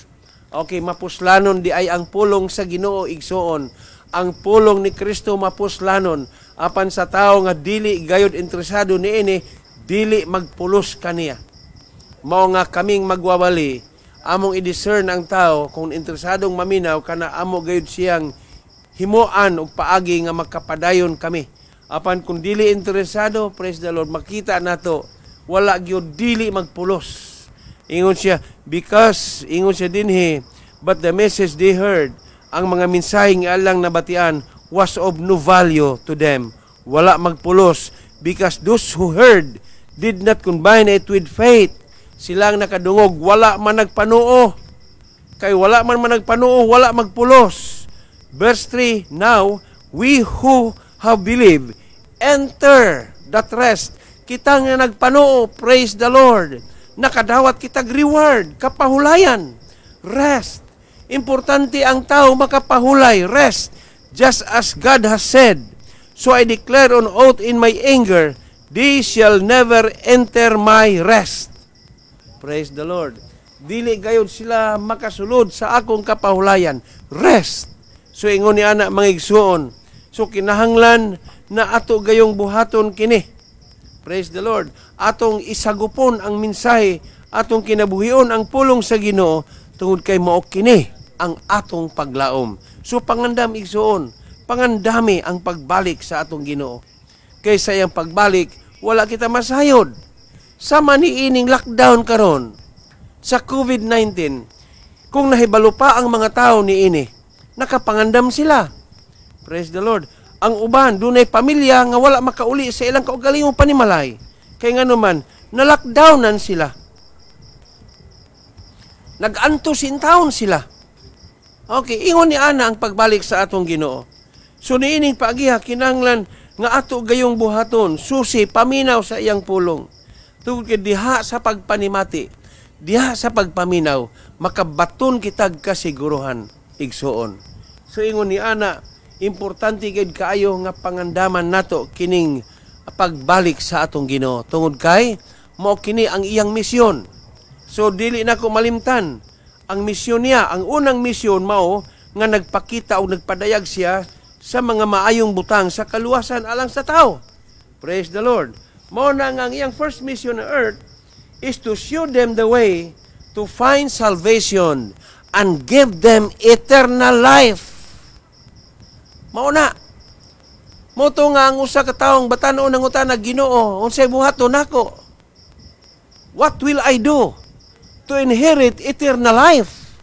Okay, mapuslanon di ay ang pulong sa Ginoo, igsuon. Ang pulong ni Kristo mapuslanon. Apan sa tao nga dili gayod interesado niini, dili magpulos kaniya. Mao nga kaming magwawali, among i-discern ang tao kung interesadong maminaw kana, amo gayud siyang himuan og paagi nga makapadayon kami. Apan kung dili interesado, praise the Lord, makita nato wala gyud, dili magpulos. Ingon siya, because, ingon siya dinhi, but the message they heard, ang mga mensahe nga alang nabatian, was of no value to them. Wala magpulos, because those who heard did not combine it with faith. Silang nakadungog, wala man nagpanuo. Kay wala man man nagpanuo, wala magpulos. Verse 3, now, we who have believed, enter that rest. Kita nga nagpanuo, praise the Lord. Nakadawat kitag reward, kapahulayan, rest. Importante ang tao makapahulay, rest. Just as God has said, "So I declare on oath in my anger, they shall never enter my rest." Praise the Lord. Dili gayud sila makasulod sa akong kapahulayan. Rest. So ingon ni ana, mga igsuon. So kinahanglan na ato gayong buhaton kini. Praise the Lord. Atong isagupon ang mensahe, atong kinabuhion ang pulong sa Ginoo tungod kay mao kini ang atong paglaom. So pangandam, igsuon, pangandami ang pagbalik sa atong Ginoo. Kay sa iyang pagbalik, wala kita masayod. Sama ni ining lockdown karon sa COVID-19, kung nahibalo pa ang mga tao ni ini, nakapangandam sila. Praise the Lord. Ang uban, dunay pamilya nga wala makauli sa ilang kaugalingong panimalay. Kay nga naman, na-lockdownan sila. Nag-antos in town sila. Okay, ingon ni ana ang pagbalik sa atong Ginoo. So niining paagiha, kinahanglan nga ato gayong buhaton, susi paminaw sa iyang pulong. Tungod kay diha sa pagpanimati, diha sa pagpaminaw, makabaton kitag kasiguruhan, igsuon. So ingon ni ana, importante gid kaayo nga pangandaman nato kining pagbalik sa atong Ginoo tungod kay mao kini ang iyang misyon. So dili nako malimtan ang misyon niya. Ang unang misyon mao nga nagpakita o nagpadayag siya sa mga maayong butang sa kaluwasan alang sa tao. Praise the Lord. Mao na nga ang iyang first mission on earth is to show them the way to find salvation and give them eternal life. Mao na. Mao to nga ang usa ka taong batan-on nangutana, "Ginoo, unsay buhaton nako? What will I do to inherit eternal life?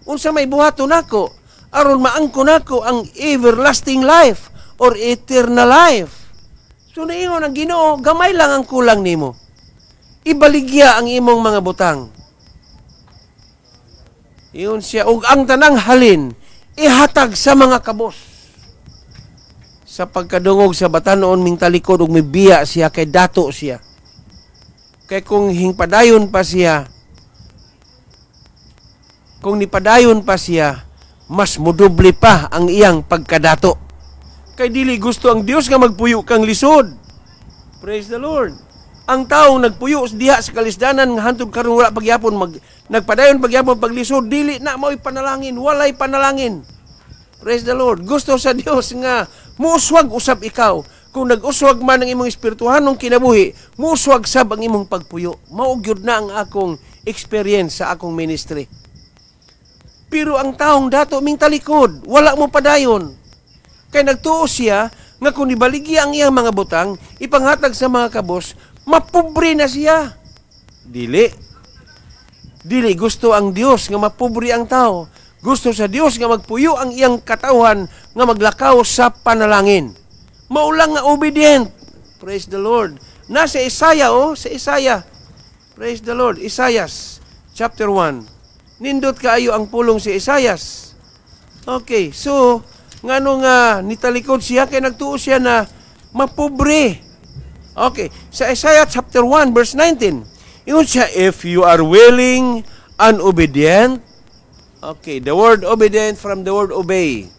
Unsa may buhaton nako aron maangkon nako ang everlasting life or eternal life?" So niingon ang Ginoo, "Gamay lang ang kulang nimo. Ibaligya ang imong mga butang. Ingon siya, ug ang tanang halin, ihatag sa mga kabos. Sa pagkadungog sa batanon, mingtalikod ug mibiya siya kay dato siya. Kay kung hingpadayon pa siya, kung nipadayon pa siya, mas mudoble pa ang iyang pagkadato. Kay dili gusto ang Dios nga magpuyo kang lisod. Praise the Lord. Ang taong nagpuyo diha sa kalisdanan nga hantod karon wala pagyapon nagpadayon pagyapon paglisod, dili na mao'y panalangin, walay panalangin. Praise the Lord. Gusto sa Dios nga muuswag usab ikaw. Kung nag-uswag man ang imong espirituhanong kinabuhi, muuswag sab ang imong pagpuyo. Mao gyud na ang akong experience sa akong ministry. Pero ang taong dato mingtalikod, wala mo padayon. Kay nagtuo siya nga kung ibaligya ang iyang mga butang, ipanghatag sa mga kabos, mapobre na siya. Dili. Dili gusto ang Dios nga mapobre ang tao. Gusto sa Dios nga magpuyo ang iyang katawhan nga maglakaw sa panalangin. Mao lang nga obedient. Praise the Lord. Nasa Isaiah, oh, sa Isaiah. Praise the Lord. Isaiah chapter 1. Nindot kaayo ang pulong si Isaiah. Okay, so ngano nga nitalikod siya? Kay nagtuo siya na mapobre. Okay, sa Isaiah chapter 1 verse 19. Ingon siya, "If you are willing and obedient." Okay, the word "obedient" from the word "obey."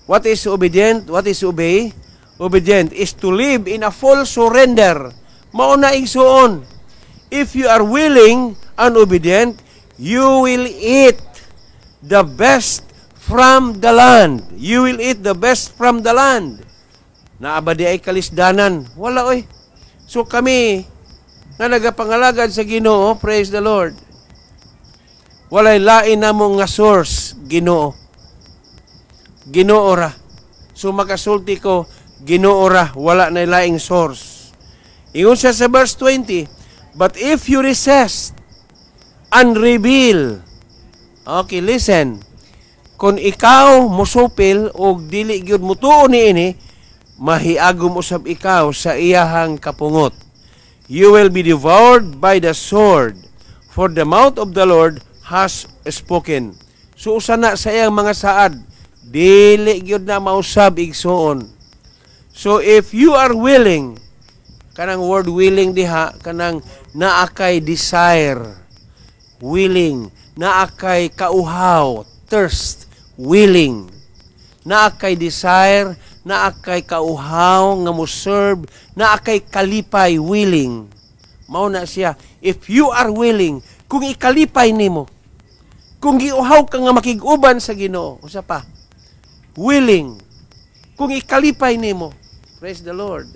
What is obedient? What is obey? Obedient is to live in a full surrender. Mao na, igsuon. "If you are willing and obedient, you will eat the best from the land." You will eat the best from the land. Naa ba diay kalisdanan? Wala oy. So kami nga nagapangalagad sa Ginoo, praise the Lord. Walay lain namo nga source, Ginoo. Ginoo ra. So makasulti ko, Ginoo ra, wala na laing source. Ingon siya sa verse 20, "But if you resist and rebel." Okay, listen. Kung ikaw musupil o dili gyud mutuo niini, mahiagom usab ikaw sa iyahang kapungot. "You will be devoured by the sword, for the mouth of the Lord has spoken." So usa na sa iyang mga saad, dili gyud na mausab, igsuon. So if you are willing, kanang word "willing" diha, kanang naa kay desire, willing, naa kay kauhaw, thirst, willing. Naa kay desire, naa kay kauhaw nga mo serve, naa kay kalipay, willing. Mao na siya. If you are willing, kung ikalipay nimo, kung giuhaw ka nga makig-uban sa Ginoo, usa pa, willing, kung ikalipay nimo, praise the Lord.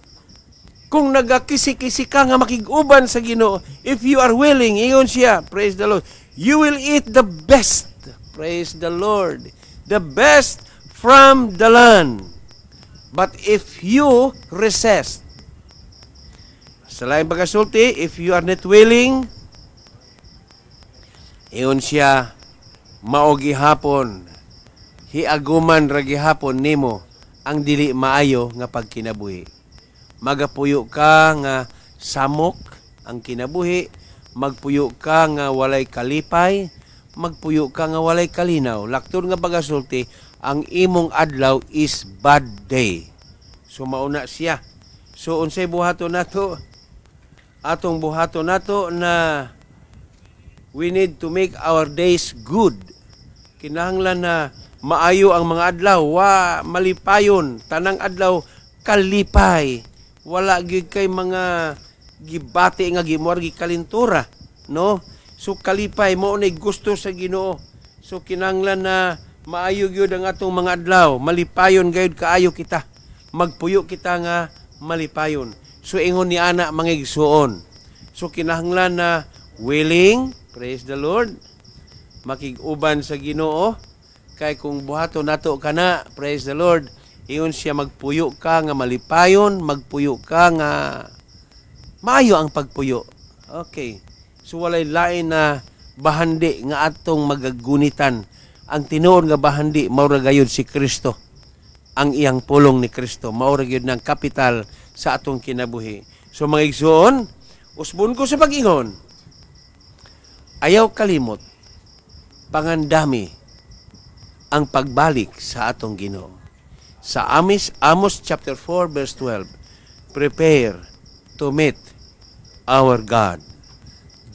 Kung nagakisi-kisi ka nga makig-uban sa Ginoo, if you are willing, ingon siya, praise the Lord, you will eat the best, praise the Lord, the best from the land. But if you resist, sa laing pagkasulti, if you are not willing, ingon siya, mao gihapon, hiaguman ra gihapon nimo ang dili maayo nga pagkinabuhi. Magapuyo ka nga samok ang kinabuhi, magpuyo ka nga walay kalipay, magpuyo ka nga walay kalinaw. Laktod nga pagasulti, ang imong adlaw is bad day. So mauna siya. So unsay buhaton nato? Atong buhaton nato na we need to make our days good. Kinahanglan na maayo ang mga adlaw, wa malipayon, tanang adlaw kalipay. Wala gyud kay mga gibati nga gimuar gikalintura, no? So kalipay mao nay gusto sa Ginoo. So kinahanglan na maayo gyud ang atong mga adlaw, malipayon gayud kaayo kita. Magpuyo kita nga malipayon. So ingon ni ana, mga igsuon. So kinahanglan na willing, praise the Lord, makig-uban sa Ginoo. Kay kung buhaton nato kana, praise the Lord, ingon siya, magpuyo ka nga malipayon, magpuyo ka nga maayo ang pagpuyo. Okay. So walay lain na bahandi nga atong magagunitan. Ang tinuod nga bahandi mao ra gayud si Kristo. Ang iyang pulong ni Kristo mao ra gyud ng kapital sa atong kinabuhi. So mga igsuon, Usbon ko sa pag-ingon, ayaw kalimot, pangandami ang pagbalik sa atong Ginoo. Sa Amos chapter 4 verse 12, prepare to meet our God,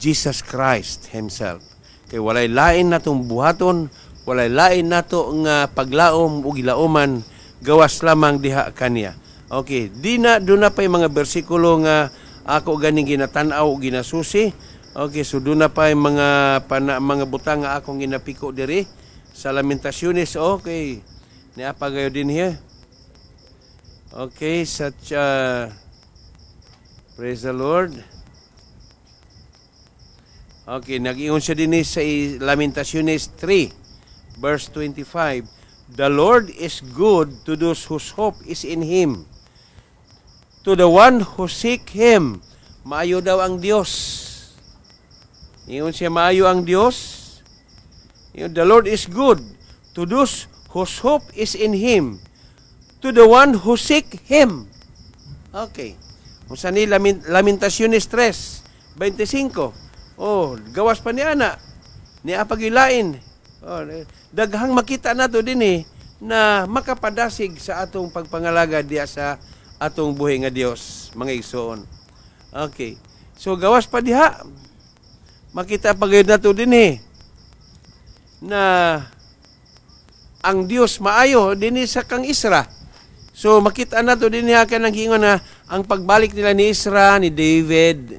Jesus Christ Himself. Kay walay lain natong buhaton, walay lain nato nga paglaom ug gilauman gawas lamang diha kaniya. Okay, di na duna pa yung mga bersikulo nga ako ganing ginatan-aw ug ginasusi. Okay, so duna pa yung mga butang nga akong ginapiko diri sa Lamentaciones. Okay. Naa pa gayod dinhi. Okay, such praise the Lord. Okay, nag-ingon siya dinhi sa Lamentaciones 3 verse 25. "The Lord is good to those whose hope is in Him, to the one who seek Him." Maayo daw ang Dios. Ingon siya, maayo ang Dios. Ingon, "The Lord is good to those whose hope is in Him, to the one who seek Him." Okay. Unsa ni Lamentaciones 3:25? Oh, gawas pa ni ana. Naa pa gilain. Oh, daghang makita nato dinhi na makapadasig sa atong pagpangalagad diya sa atong buhi nga Dios, mga igsoon. Okay. So gawas pa diha. Makita pa gayud nato dinhi na ang Dios maayo dinhi sa kang Isra. So makita nato dinhi kanang giingon na ang pagbalik nila ni Isra, ni David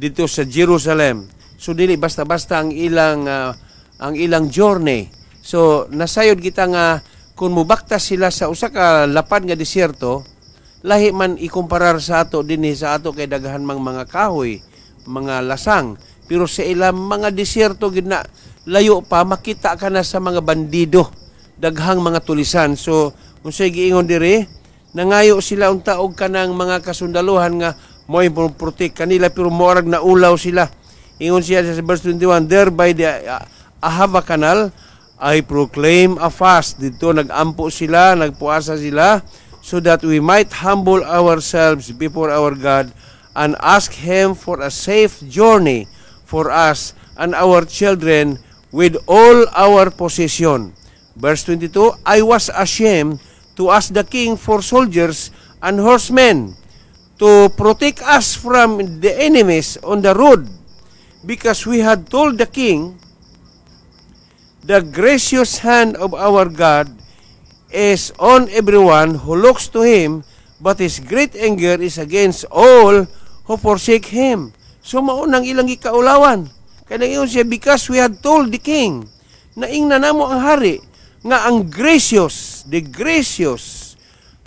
dito sa Jerusalem. So dili basta-basta ang ilang journey. So nasayod kita nga kung mubaktas sila sa usa ka lapad nga disyerto, lahi man ikumparar sa ato dinhi. Sa ato kay daghan mang mga kahoy, mga lasang, pero sa ilang mga disyerto gid na layo pa, makita ka na sa mga bandido, daghang mga tulisan. So unsay giingon diri, nangayo sila unta og kanang mga kasundaluhan nga mo'y protect kanila, pero moarag na ulaw sila. Ingon siya sa verse 21, "There by the Ahava Canal I proclaim a fast." Dito nagampo sila, nagpuasa sila, "so that we might humble ourselves before our God and ask Him for a safe journey for us and our children with all our possession." Verse 22, "I was ashamed to ask the king for soldiers and horsemen to protect us from the enemies on the road, because we had told the king, 'The gracious hand of our God is on everyone who looks to Him, but His great anger is against all who forsake Him.'" So maunang ilang gikaulawan. Kaya ingon siya, "Because we had told the king," naingna namo ang hari, nga ang gracious, the gracious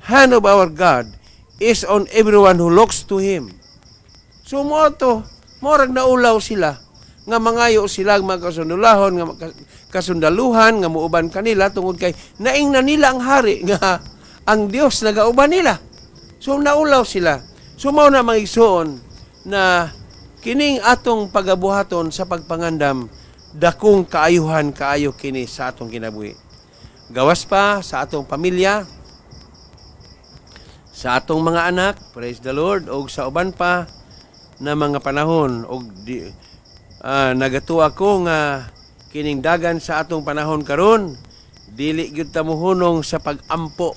hand of our God is on everyone who looks to Him. So mo to, morag naulaw sila nga mangayo sila ang mga kasundalahon nga kasundaluhan nga muuban kanila tungod kay naingna nila ang hari nga ang Dios nagauban nila. So naulaw sila. So mao na, mga igsoon, na kining atong pagabuhaton sa pagpangandam, dakong kaayuhan kaayo kini sa atong kinabuhi. Gawas pa sa atong pamilya, sa atong mga anak, praise the Lord, og sa uban pa na mga panahon. Og nagatuo ko nga kining dagan sa atong panahon karon, dili gyud ta mohunong sa pag-ampo.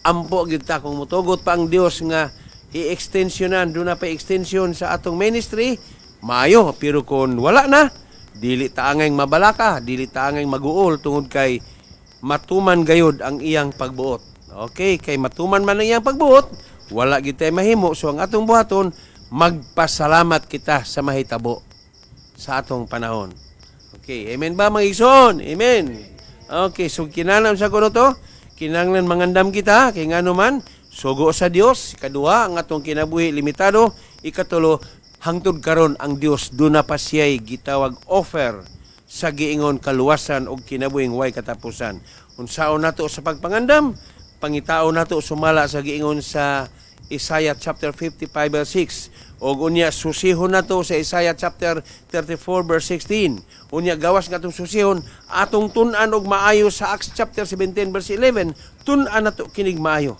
Ampo gyud ta kung motugot pa ang Dios nga i-extensionan, duna pa extension sa atong ministry, maayo. Pero kung wala na, dili ta angay mabalaka, dili ta angay maguol tungod kay matuman gayod ang iyang pagbuot. Okay, kay matuman man ang iyang pagbuot, wala gyud tay mahimo. So ang atong buhaton, magpasalamat kita sa mahitabo sa atong panahon. Okay, amen ba, mga igsoon? Amen. Okay, so kinahanglan sa kuno to, kinahanglan mangandam kita kay ngano man sugo sa Dios. Ikaduha, ang atong kinabuhi limitado. Ikatulo, hangtod karon ang Dios duna pa siya'y gitawag offer sa giingon kaluwasan og kinabuhing way katapusan. Unsaon nato sa pagpangandam? Pangitaon nato sumala sa giingon sa Isaiah chapter 55 verse 6. Og unya susihon nato sa Isaiah chapter 34 verse 16. Unya gawas nga atong susihon, atong tun-an og maayo sa Acts chapter 17 verse 11. Tun-an nato kinig maayo.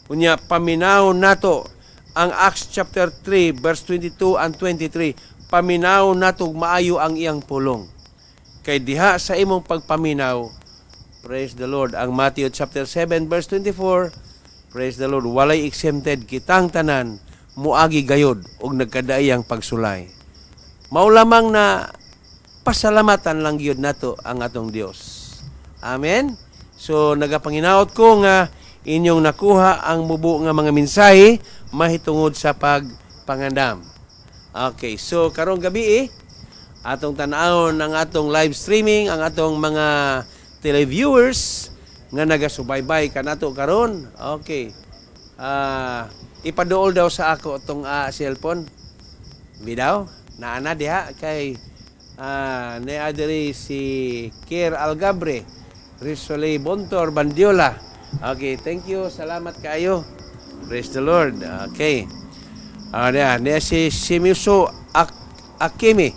Unya paminawon nato ang Ang Acts chapter 3 verse 22 and 23, paminaw natog maayo ang iyang pulong. Kay diha sa imong pagpaminaw, praise the Lord, ang Matthew chapter 7 verse 24, praise the Lord, walay exempted, kitang tanan muagi gayod og nagkadaiyang pagsulay. Mao lamang na pasalamatan lang gyud nato ang atong Dios. Amen. So nagapanginaot ko nga inyong nakuha ang mubo nga mga mensahe mahitungod sa pagpangandam. Okay, so karong gabi eh, atong tan-awon ang atong live streaming, ang atong mga televiewers nga nagasubaybay kanato karon. Okay. Ipaduol daw sa ako itong cellphone. Bidaw, naana diha kay naa diri si Kier Algabre, Rizole Bontor Bandiola. Okay, thank you. Salamat kaayo. Praise the Lord. Okay. Niya, niya si Shimizu Akimi.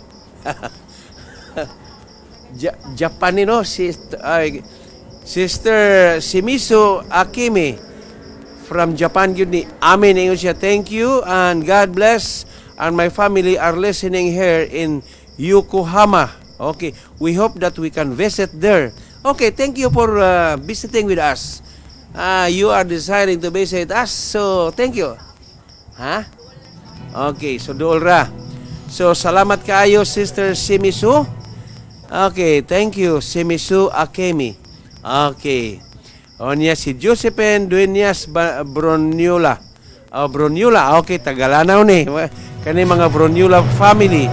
Japan ni no si ay, Sister Shimizu Akimi from Japan gyud ni. Amen, ingon siya, thank you and God bless, and my family are listening here in Yokohama. Okay, we hope that we can visit there. Okay, thank you for visiting with us. You are desiring to visit us, so thank you. Ha? Okay, so duol ra. So salamat kaayo, Sister Shimizu. Okay, thank you, Shimizu Akemi. Okay. O niya si Josephine Dueñas Broniola. Oh, Broniola. Okay, Tagalanaw ni. Kani mga Broniola family.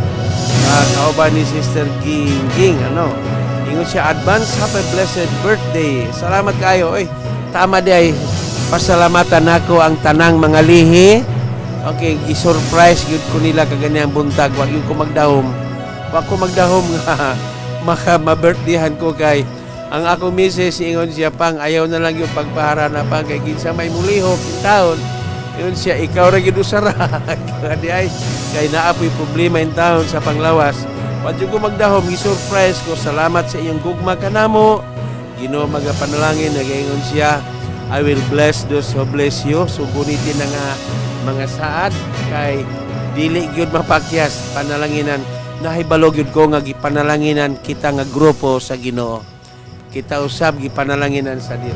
Kauban ni Sister Ging Ging, ano. Ingon siya, advance happy blessed birthday. Salamat kayo. Oy, tama di ay pasalamatan nako ang tanang mga lihi. Okay, gi-surprise gyud ko nila kaganyang buntag. Wag gyud ko magdahom. Wag ko magdahom nga maka ma-birthdayhan ko kay ang akong misis, ingon siya, "Pang ayaw na lang yung pagpahara na, pang, kay kinsa may mulihok taon." Ingon siya, "Ikaw ra gyud usara." Di ay kay naa po'y problema in taon sa panglawas. Wa jud ko magdahom, gi-surprise ko. Salamat sa inyong gugma kanamo. Ginoo magapanalangin, nagaingon siya, "I will bless those who bless you." So gunitin na nga mga saad kay dili gyud mapakyas panalanginan. Nahibalo gyud ko nga gipanalanginan kita nga grupo sa Ginoo. Kita usab gipanalanginan sa Dios.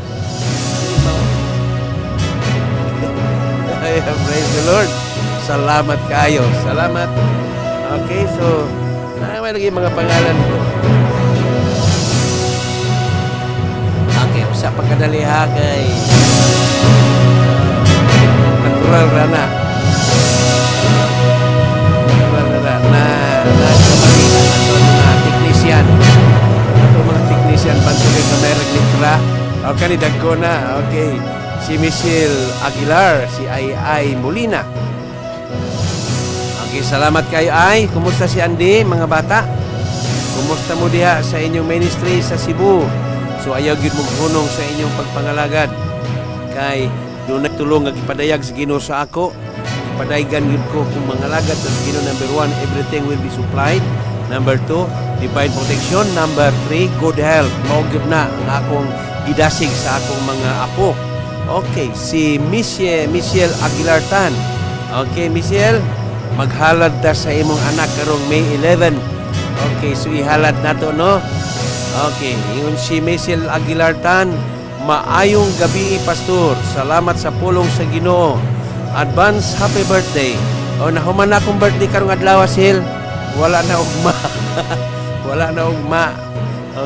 Praise the Lord. Salamat kayo. Salamat. Okay, so na may lagi mga pangalan ko. Okay, usa pagkadali ha kay natural ra na. Natural ra na na na ato mga technician. Ato mga technician pantuloy ka may litra. Okay, ni dagko na. Okay. Si Michelle Aguilar, si Ay Ay Molina. Okay, salamat kayo ay. Kumusta si Andy, mga bata? Kumusta mo diha sa inyong ministry sa Cebu? So ayaw gyud mong hunong sa inyong pagpangalagad. Kay doon tulong nga gipadayag sa Ginoo sa ako. Gipadaygan gyud ko kung mangalagad sa Ginoo. Number 1, everything will be supplied. Number 2, divine protection. Number 3, good health. Mao gyud na ang akong gidasig sa akong mga apo. Okay, si Michelle Aguilar Tan. Okay, Michelle, maghalad ta sa imong anak karong May 11. Okay, so ihalad nato, no? Okay, ingon si Michelle Aguilar Tan, maayong gabi, Pastor. Salamat sa pulong sa Ginoo. Advance happy birthday. O nahuman na akong birthday karong adlaw, Sil. Wala na ugma. Wala na ugma.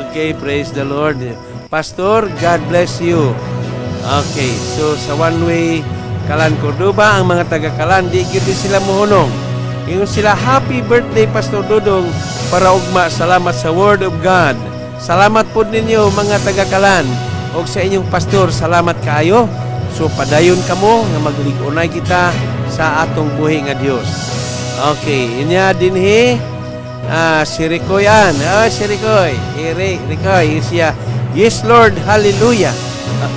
Okay, praise the Lord. Pastor, God bless you. Okay, so sa one way Kalan Cordoba, ang mga taga-Kalan, di gyud sila mohunong. Ingon sila, happy birthday, Pastor Dudong, para ugma, salamat sa Word of God. Salamat po ninyo mga taga-Kalan og sa inyong pastor, salamat kaayo. So padayon kamo nga maglig-unay kita sa atong buhi nga Dios. Okay, inya dinhi si Ricoy an. Ah, si Ricoy. Iri, Ricoy, siya. Yes Lord, hallelujah.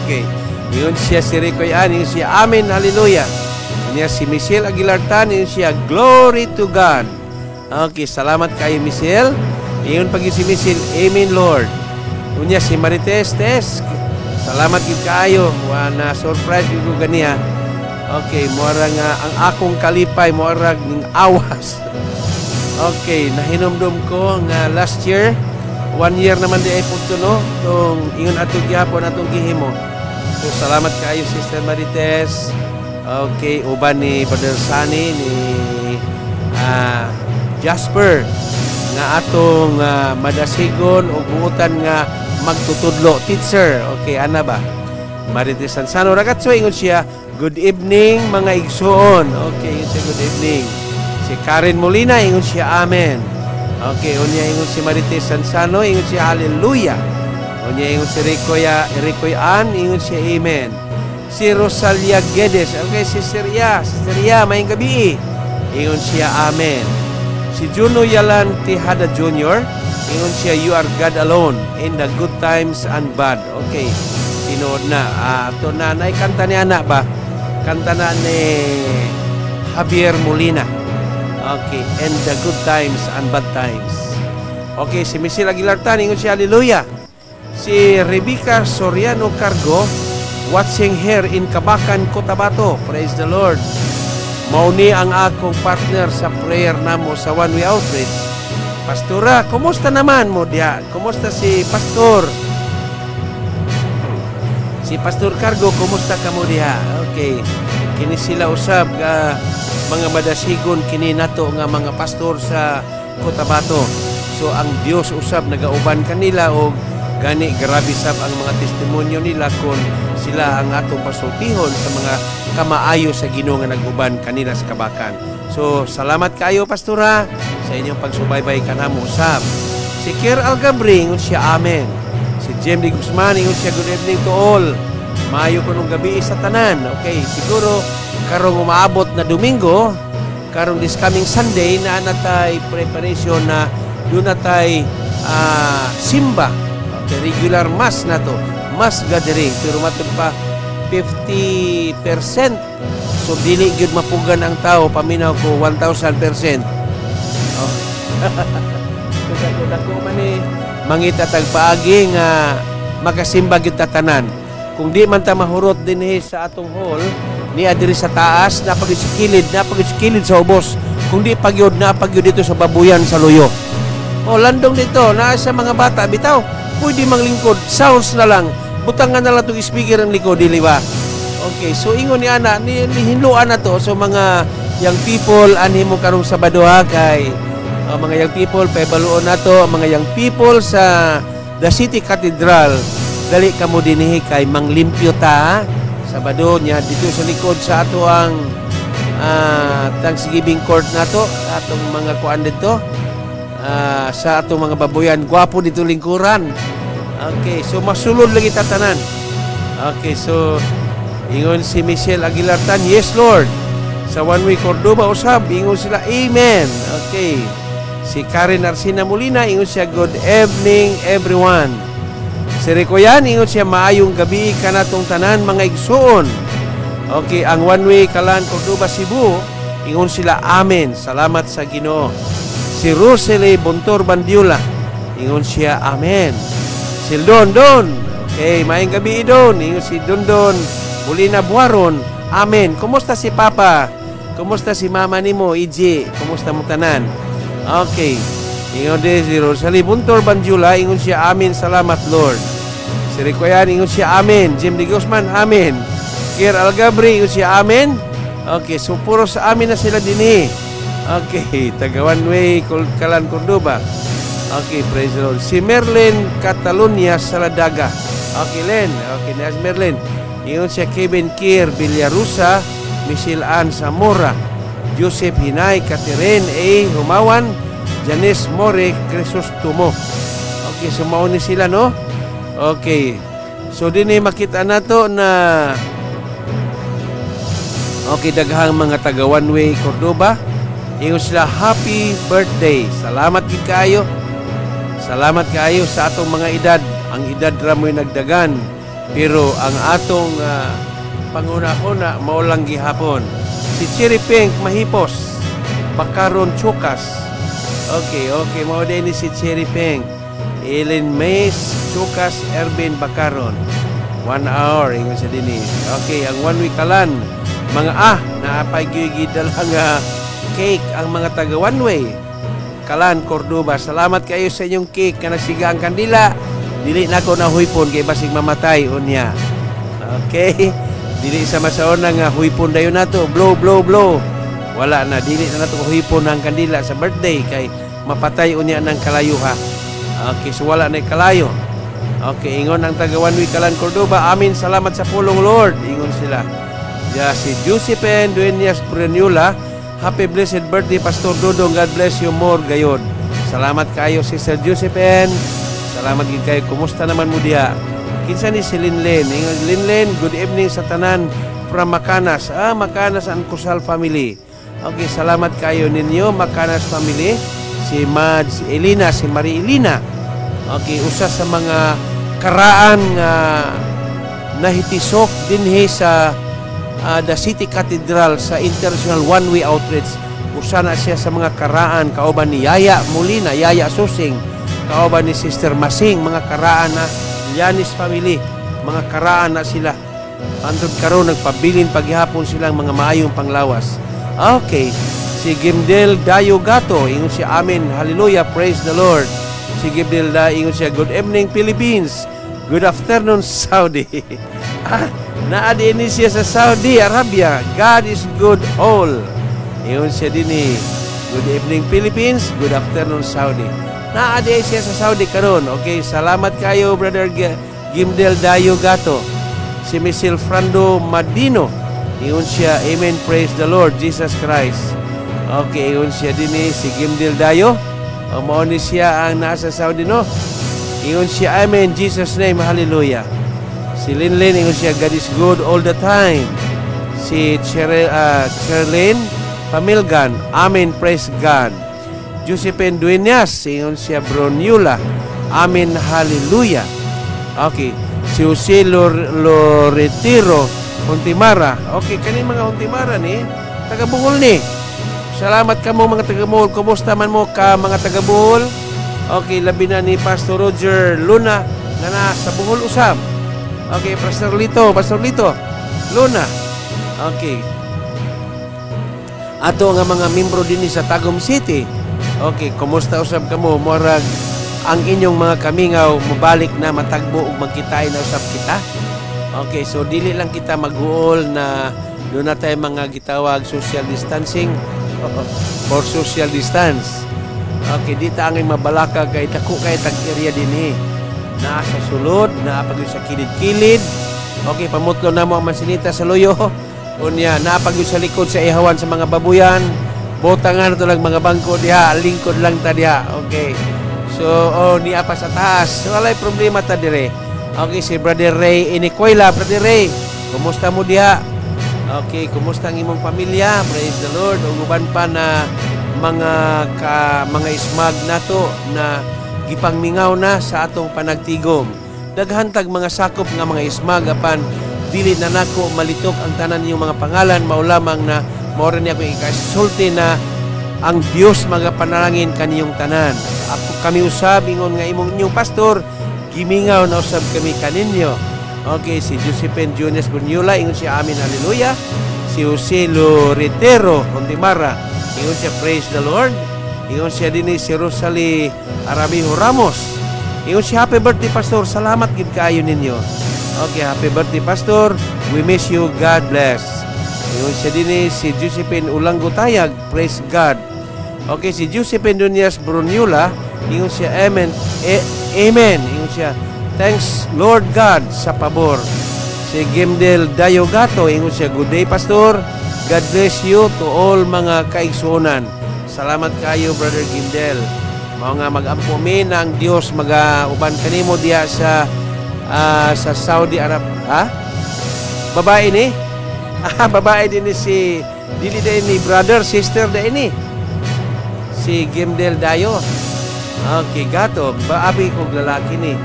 Okay. Ingon siya si Ricoy an, ingon siya, amen, hallelujah. Inya si Michelle Aguilar Tan, ingon siya, glory to God. Okay, salamat kayo, Michelle. Ingon pag si Michelle, amen Lord. Unya si Marites Tes, salamat gyud kaayo. Wa na surprise gyud ko ganiha. Okay, muara nga ang akong kalipay muarag ning awas. Okay, nahinumdum ko nga last year, one year naman di ay punto, no, tong ingon ato gihapon atong gihimo. So salamat kaayo, Sister Marites. Okay, uban ni Brother Sunny, ni Jasper nga atong madasigon o buutan nga magtutudlo, teacher. Okay, ana ba? Marites Sansano Ragazzo, ingon siya, "Good evening, mga igsuon." Okay, ingon siya, "Good evening." Si Karen Molina, ingon siya, "Amen." Okay, unya ingon si Marites Sansano, ingon siya, "Hallelujah." Unya ingon si Ricoy, Ricoy Ann, ingon siya, "Amen." Si Rosalia Guedes, okay, si Siria, si Siria, maayong gabi. Ingon siya, "Amen." Si Juno Yalan Tejada Jr., ingon siya, "You are God alone in the good times and bad." Okay, tinuod na. Ah, to na, naikanta ni ana ba? Kanta na ni Javier Molina. Okay, "In the good times and bad times." Okay, si Michelle Aguilar Tan, ingon siya, "Hallelujah." Si Rebecca Soriano Cargo, watching here in Kabacan, Cotabato. Praise the Lord. Mao ni ang akong partner sa prayer namo sa One Way Outreach. Pastora, kumusta naman mo diya? Kumusta si Pastor? Si Pastor Cargo, kumusta ka mo diha? Okay. Kini sila usab nga mga madasigon kini nato nga mga pastor sa Cotabato. So ang Dios usab nagauban kanila og gani grabe sab ang mga testimonyo nila kon sila ang atong pasultihon sa mga kamaayo sa Ginoo nga nag-uban kanila sa Kabacan. So salamat kayo, Pastora, sa inyong pagsubaybay kanamo usab. Si Kier Algabri, ingon siya, "Amen." Si Jem D. Guzman, ingon siya, "Good evening to all. Maayo kunong gabi sa tanan." Okay, siguro karong umaabot na Domingo, karong this coming Sunday na natay preparation na doon na tay simba. Okay, regular mass na to. Mass gathering pero matud pa 50%. So dili gyud mapugan ang tao, paminaw ko 1000%. Oh. So dako dako man ni mangita tag paagi nga makasimba gyud ta tanan. Kung di man ta mahurot dinhi sa atong hall, niya diri sa taas, naa pa gyud sa kilid, naa pa gyud sa kilid sa ubos. Kung di pa gyud, naa pa gyud dito sa babuyan sa luyo. O landong dito, naa sa mga bata bitaw, pwede manglingkod, sounds na lang. Butangan na lang itong speaker ang likod, dili ba? Okay, so ingon ni ana, ni hinluan na to. So mga young people, anhi mo karong Sabado ha, kay mga young people, pahibaluon na to, ang mga young people sa the City Cathedral, dali kamo dinhi kay manglimpyo ta, ha? Sabado niya dito sa likod sa ato ang Thanksgiving court nato, atong mga kuan dito sa atong mga babuyan, gwapo dito lingkuran. Okay, so masulod lagi tatanan. Okay, so ingon si Michelle Aguilar Tan, "Yes, Lord." Sa One Way Cordoba usab, ingon sila, "Amen." Okay. Si Karen Arsina Molina, ingon siya, "Good evening, everyone." Si Rico Yan, ingon siya, "Maayong gabi kanatong tanan, mga igsuon." Okay, ang One Way Kalan Cordoba Cebu, ingon sila, "Amen. Salamat sa Ginoo." Si Rosely Bontor Bandiola, ingon siya, "Amen." Si Don Don, okay, maayong gabi, Don. Ingon si Don Don Molina Buaron, "Amen." Kumusta si Papa? Kumusta si Mama nimo, EJ? Kumusta mo tanan? Okay. Ingon din si Rosalie Buntor Banjula, ingon siya, "Amen, salamat, Lord." Si Ricoyan, ingon siya, "Amen." Jim D. Guzman, "Amen." Kier Algabri, ingon siya, "Amen." Okay, so puro sa amin na sila dinhi. Okay, taga One Way, Kalan Cordoba. Okay, praise the Lord. Si Merlin Catalonia Saladaga. Okay, Len. Okay, na si Merlin. Ingon siya, Kevin Kier Villarusa, Michelle Ann Zamora, Joseph Hinay, Catherine A. Humawan, Janice More, Crisostomo. Okay, so mao ni sila, no? Okay. So, dinhi makita nato na okay, daghang mga taga One Way Cordoba. Ingon sila, "Happy birthday." Salamat gid kaayo. Salamat kaayo sa atong mga edad. Ang edad ra mo'y nagdagan. Pero ang atong panguna-una mao lang gihapon. Si Cherry Pink Mahipos, Bakaron Chukas. Okay, mao din ni si Cherry Pink. Ellen Mays Chukas, Ervin Bakaron. 1 hour, ingon siya dinhi. Okay, ang One Way Kalan. Mga naa pay gidala nga cake ang mga taga One Way Kalan Cordoba. Salamat kayo sa inyong cake nga nagsiga ang kandila. Dili na ko nahuypon kay basig mamatay unya. Okay. Dili sa masaon nga huypon dayon nato. Blow, blow, blow. Wala na. Dili na nato huypon ang kandila sa birthday kay mapatay unya ng kalayo ha. Okay, so wala na kalayo. Okay, ingon ang taga One Way Kalan Cordoba. Amin, salamat sa pulong, Lord. Ingon sila. Ya, si Josephine Dueñas Prenula. Happy blessed birthday, Pastor Dodong. God bless you more gayon. Salamat kayo, Sister Josephine. Salamat gid kayo. Kumusta naman mo diha? Kinsa ni si Linlen? Ingon Linlen, good evening sa tanan from Macanas. Ah, Macanas ang Kusal family. Okay, salamat kayo ninyo, Macanas family. Si Mads Elina, si Marie Elina. Okay, usa sa mga karaan nga nahitisok dinhi sa the City Cathedral sa International One Way Outreach. Usa na siya sa mga karaan kauban ni Yaya Molina, Yaya Susing, kauban ni Sister Masing, mga karaan na Llanes family, mga karaan na sila. Hantod karon nagpabilin paghihapon silang mga maayong panglawas. Okay, si Gimdel Dayo Gato, ingon siya, "Amen, hallelujah, praise the Lord." Si Gimdel Dayo, ingon siya, "Good evening, Philippines. Good afternoon, Saudi." Ah, naa din siya sa Saudi Arabia. God is good all. Ingon siya din eh. "Good evening, Philippines. Good afternoon, Saudi." Naa din siya sa Saudi karon. Okay, salamat kayo, Brother Gimdel Dayo Gato. Si Michelle Frando Madino. Ingon siya, "Amen, praise the Lord, Jesus Christ." Okay, ingon siya din eh, si Gimdel Dayo. O, mao ni siya ang nasa Saudi, no? Ingon siya, "Amen, Jesus name, hallelujah." Si Linlin, ingon siya, "God is good all the time." Si Cherlyn Pamilgan, "Amen, praise God." Josephine Dueñas, ingon siya, Bronyula, "Amen, hallelujah." Okay, si Jose Loretiro Hontimara. Okay, kani mga Hontimara ni, taga Bohol ni. Salamat kamo mga taga Bohol. Kumusta man mo ka mga taga Bohol? Okay, labi na ni Pastor Roger Luna nga na sa Bohol usab. Okay, Pastor Lito, Pastor Lito Luna. Okay. Ato nga mga membro dinhi sa Tagum City. Okay, kumusta usab kamo? Murag ang inyong mga kamingaw mobalik na matagbo ug magkitay na usab kita. Okay, so dili lang kita maghuol na doon na tayo mga gitawag social distancing or social distance. Okay, di ta angay mabalaka kay dako kay tag area dinhi. Naa sa sulod, naa pa gyud sa kilid-kilid. Okay, pamutlo na mo ang mansinita sa luyo. Unya, naa pa gyud sa likod sa ihawan sa mga babuyan. Botangan na to lang mga bangko diha, lingkod lang ta diha. Okay. So, oh, niya pa sa taas. So, walay problema ta dire. Okay, si Brother Ray Inicuela. Brother Ray, kumusta mo diha? Okay, kumusta ang imong pamilya? Praise the Lord. Ug uban pa na mga ismag nato na gipangmingaw na sa atong panagtigom. Daghan tag mga sakop nga mga ismag apan dili na nako malitok ang tanan niyong mga pangalan, mao lamang na mao ra ni ako ikasulti na ang Dios magapanalangin kaniyong tanan. Ako kami usab ingon nga imong inyong pastor, gimingaw na usab kami kaninyo. Okay, si Josephine Junius Bunyula, ingon siya, "Amin, hallelujah." Si Jose Loretero Hontimara, ingon siya, "Praise the Lord." Ingon siya din si Rosalie Arabijo Ramos. Ingon siya, "Happy birthday, Pastor." Salamat gid kaayo ninyo. Okay, "Happy birthday, Pastor. We miss you. God bless." Ingon siya din si Josephine Ulanggo Tayag, "Praise God." Okay, si Josephine Dunyas Brunula, ingon siya, "Amen. Amen." Ingon siya, "Thanks Lord God sa pabor." Si Gimdel Dayogato, ingon siya, "Good day, Pastor. God bless you to all mga kaigsuonan." Salamat kayo, Brother Gimdel. Mao nga mag-ampo mi na ang Dios maga-uban kanimo diha sa Saudi Arab. Ha? Babae ni? Ah, babae din ni si dili din ni brother, sister din ni. Si Gimdel Dayo. Okay, gato. Baabi kog lalaki ni.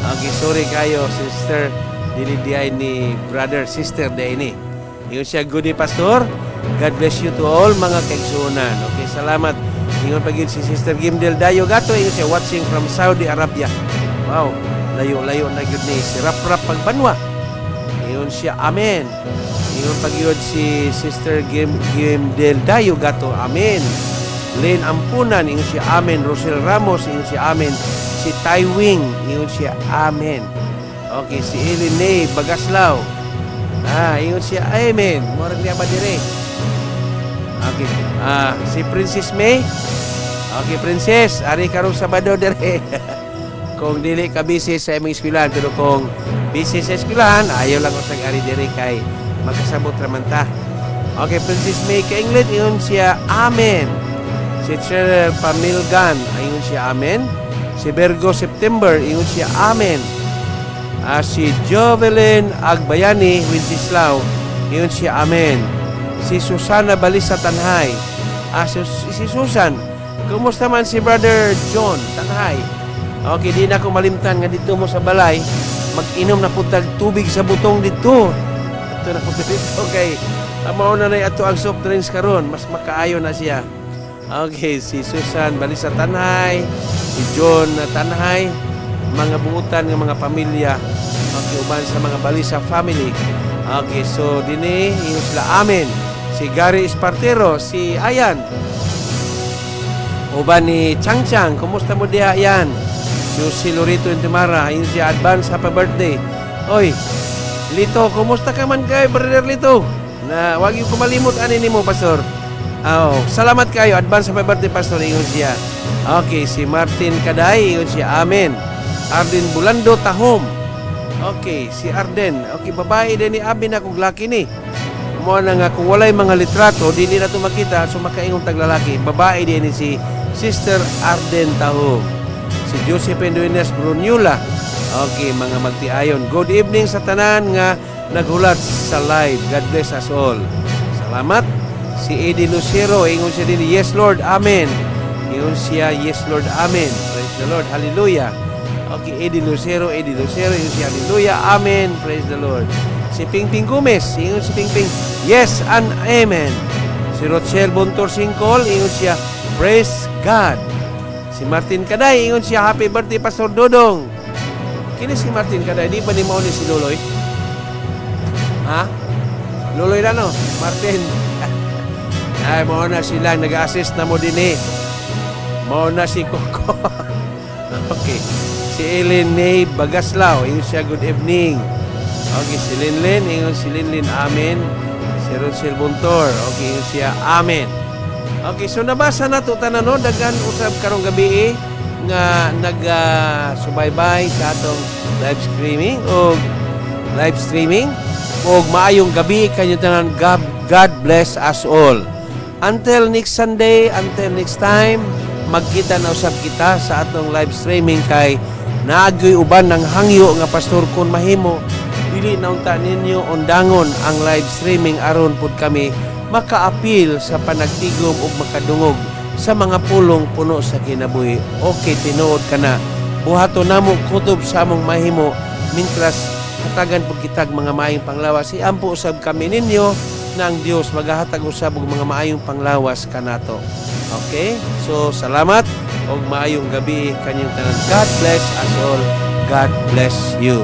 Okay, sorry kayo, sister. Dili di ay ni brother, sister di ni. Ingon siya, "Good day, Pastor. God bless you to all mga kaigsuonan." Okay, salamat. Ingon pa gyud si Sister Gimdel Dayo Gato, ingon siya, "Watching from Saudi Arabia." Wow, layo-layo na gyud ni si Rap-Rap Pagbanwa. Ingon siya, "Amen." Ingon pagyud si Sister Gim Gim Del Dayo Gato, amen. Lynn Ampunan, ingon siya, amen. Rosel Ramos, ingon siya, amen. Si Tywing, ingon siya, amen. Okay, si Eline Bagaslaw. Ingon siya, amen. Murag niya ba dire? Okay. Si Princess May. Okay, Princess, ari karong Sabado dire. Kung dili ka busy sa imong eskwelahan, pero kung busy sa eskwelahan, ayaw lang usag ari dire kay magkasabot raman ta. Okay, Princess May Kainglet, ingon siya, amen. Si Cheryl Pamilgan, ingon siya, amen. Si Bergo September, ingon siya, amen. Si Jovelyn Agbayani Wenceslao, ingon siya, amen. Si Susana Balisa Tanhay. Si Susan, kumusta man si Brother John Tanhay? Okay, di na ako malimtan nga dito mo sa balay, mag-inom na po tag tubig sa butong dito. Ato na po dito kay mao na na ato ang soft drinks karon, mas makaayo na siya. Okay, si Susan Balisa Tanhay, si John Tanhay, mga buutan nga mga pamilya. Okay, uban sa mga Balisa family. Okay, so dini ingon sila, amen. Si Gary Espartero, si Ayan. Uban ni Chang Chang, kumusta mo diha yan? Si Lorito Intimara, ingon siya, advance happy birthday. Oy, Lito, kumusta ka man kay Brother Lito? Na wag yung kumalimot ani nimo, Pastor. Oh, salamat kayo. Advance happy birthday, Pastor, ingon siya. Okay, si Martin Kaday, ingon siya, amen. Arden Bulando Tahom. Okay, si Arden. Okay, babae din ni abi na kung laki ni. Mo na nga kung walay mga litrato, dili na to makita, so makaingong taglalaki. Babae din ni si Sister Arden Tahom. Si Josephine Duenas Brunula. Okay, mga magtiayon. Good evening sa tanan nga naghulat sa live. God bless us all. Salamat. Si Eddie Lucero, ingon siya din, yes Lord, Amen. Ingon siya, yes Lord, Amen. Praise the Lord, Hallelujah. Okay, Eddie Lucero, Eddie Lucero, ingon siya, Hallelujah, Amen. Praise the Lord. Si Ping Ping Gomez, ingon si Ping Ping, yes and Amen. Si Rochelle Bontor Singkol, ingon siya, praise God. Si Martin Kaday, ingon siya, happy birthday, Pastor Dodong. Kini si Martin Kaday, di ba ni mao ni si Loloy? Ha? Loloy na no? Martin. Ay, mao na sila, nag-assist na mo din eh. Mao na si Coco. Okay. Si Ellen May Bagaslao, ingon siya, good evening. Okay, si Linlin, ingon si Linlin, amen. Si Rosel Buntor, okay, ingon siya, amen. Okay, so nabasa na to tanan no, daghan usab karong gabi eh, nga nag-subaybay sa atong live streaming o live streaming og maayong gabi kanyo tanan. God, God bless us all. Until next Sunday, until next time, magkita na usab kita sa atong live streaming kay naagoy uban ng hangyo nga, pastor, kung mahimo dili na unta ninyo undangon ang live streaming aron pud kami makaapil sa panagtigom ug makadungog sa mga pulong puno sa kinabuhi. Okay, tinuod ka na. Buhaton namo kutob sa among mahimo mintras hatagan pud kitag mga maayong panglawas. Iampo usab kami ninyo na ang Dios magahatag usab og mga maayong panglawas kanato. Okay? So salamat og maayong gabi kanyong tanan. God bless us all. God bless you.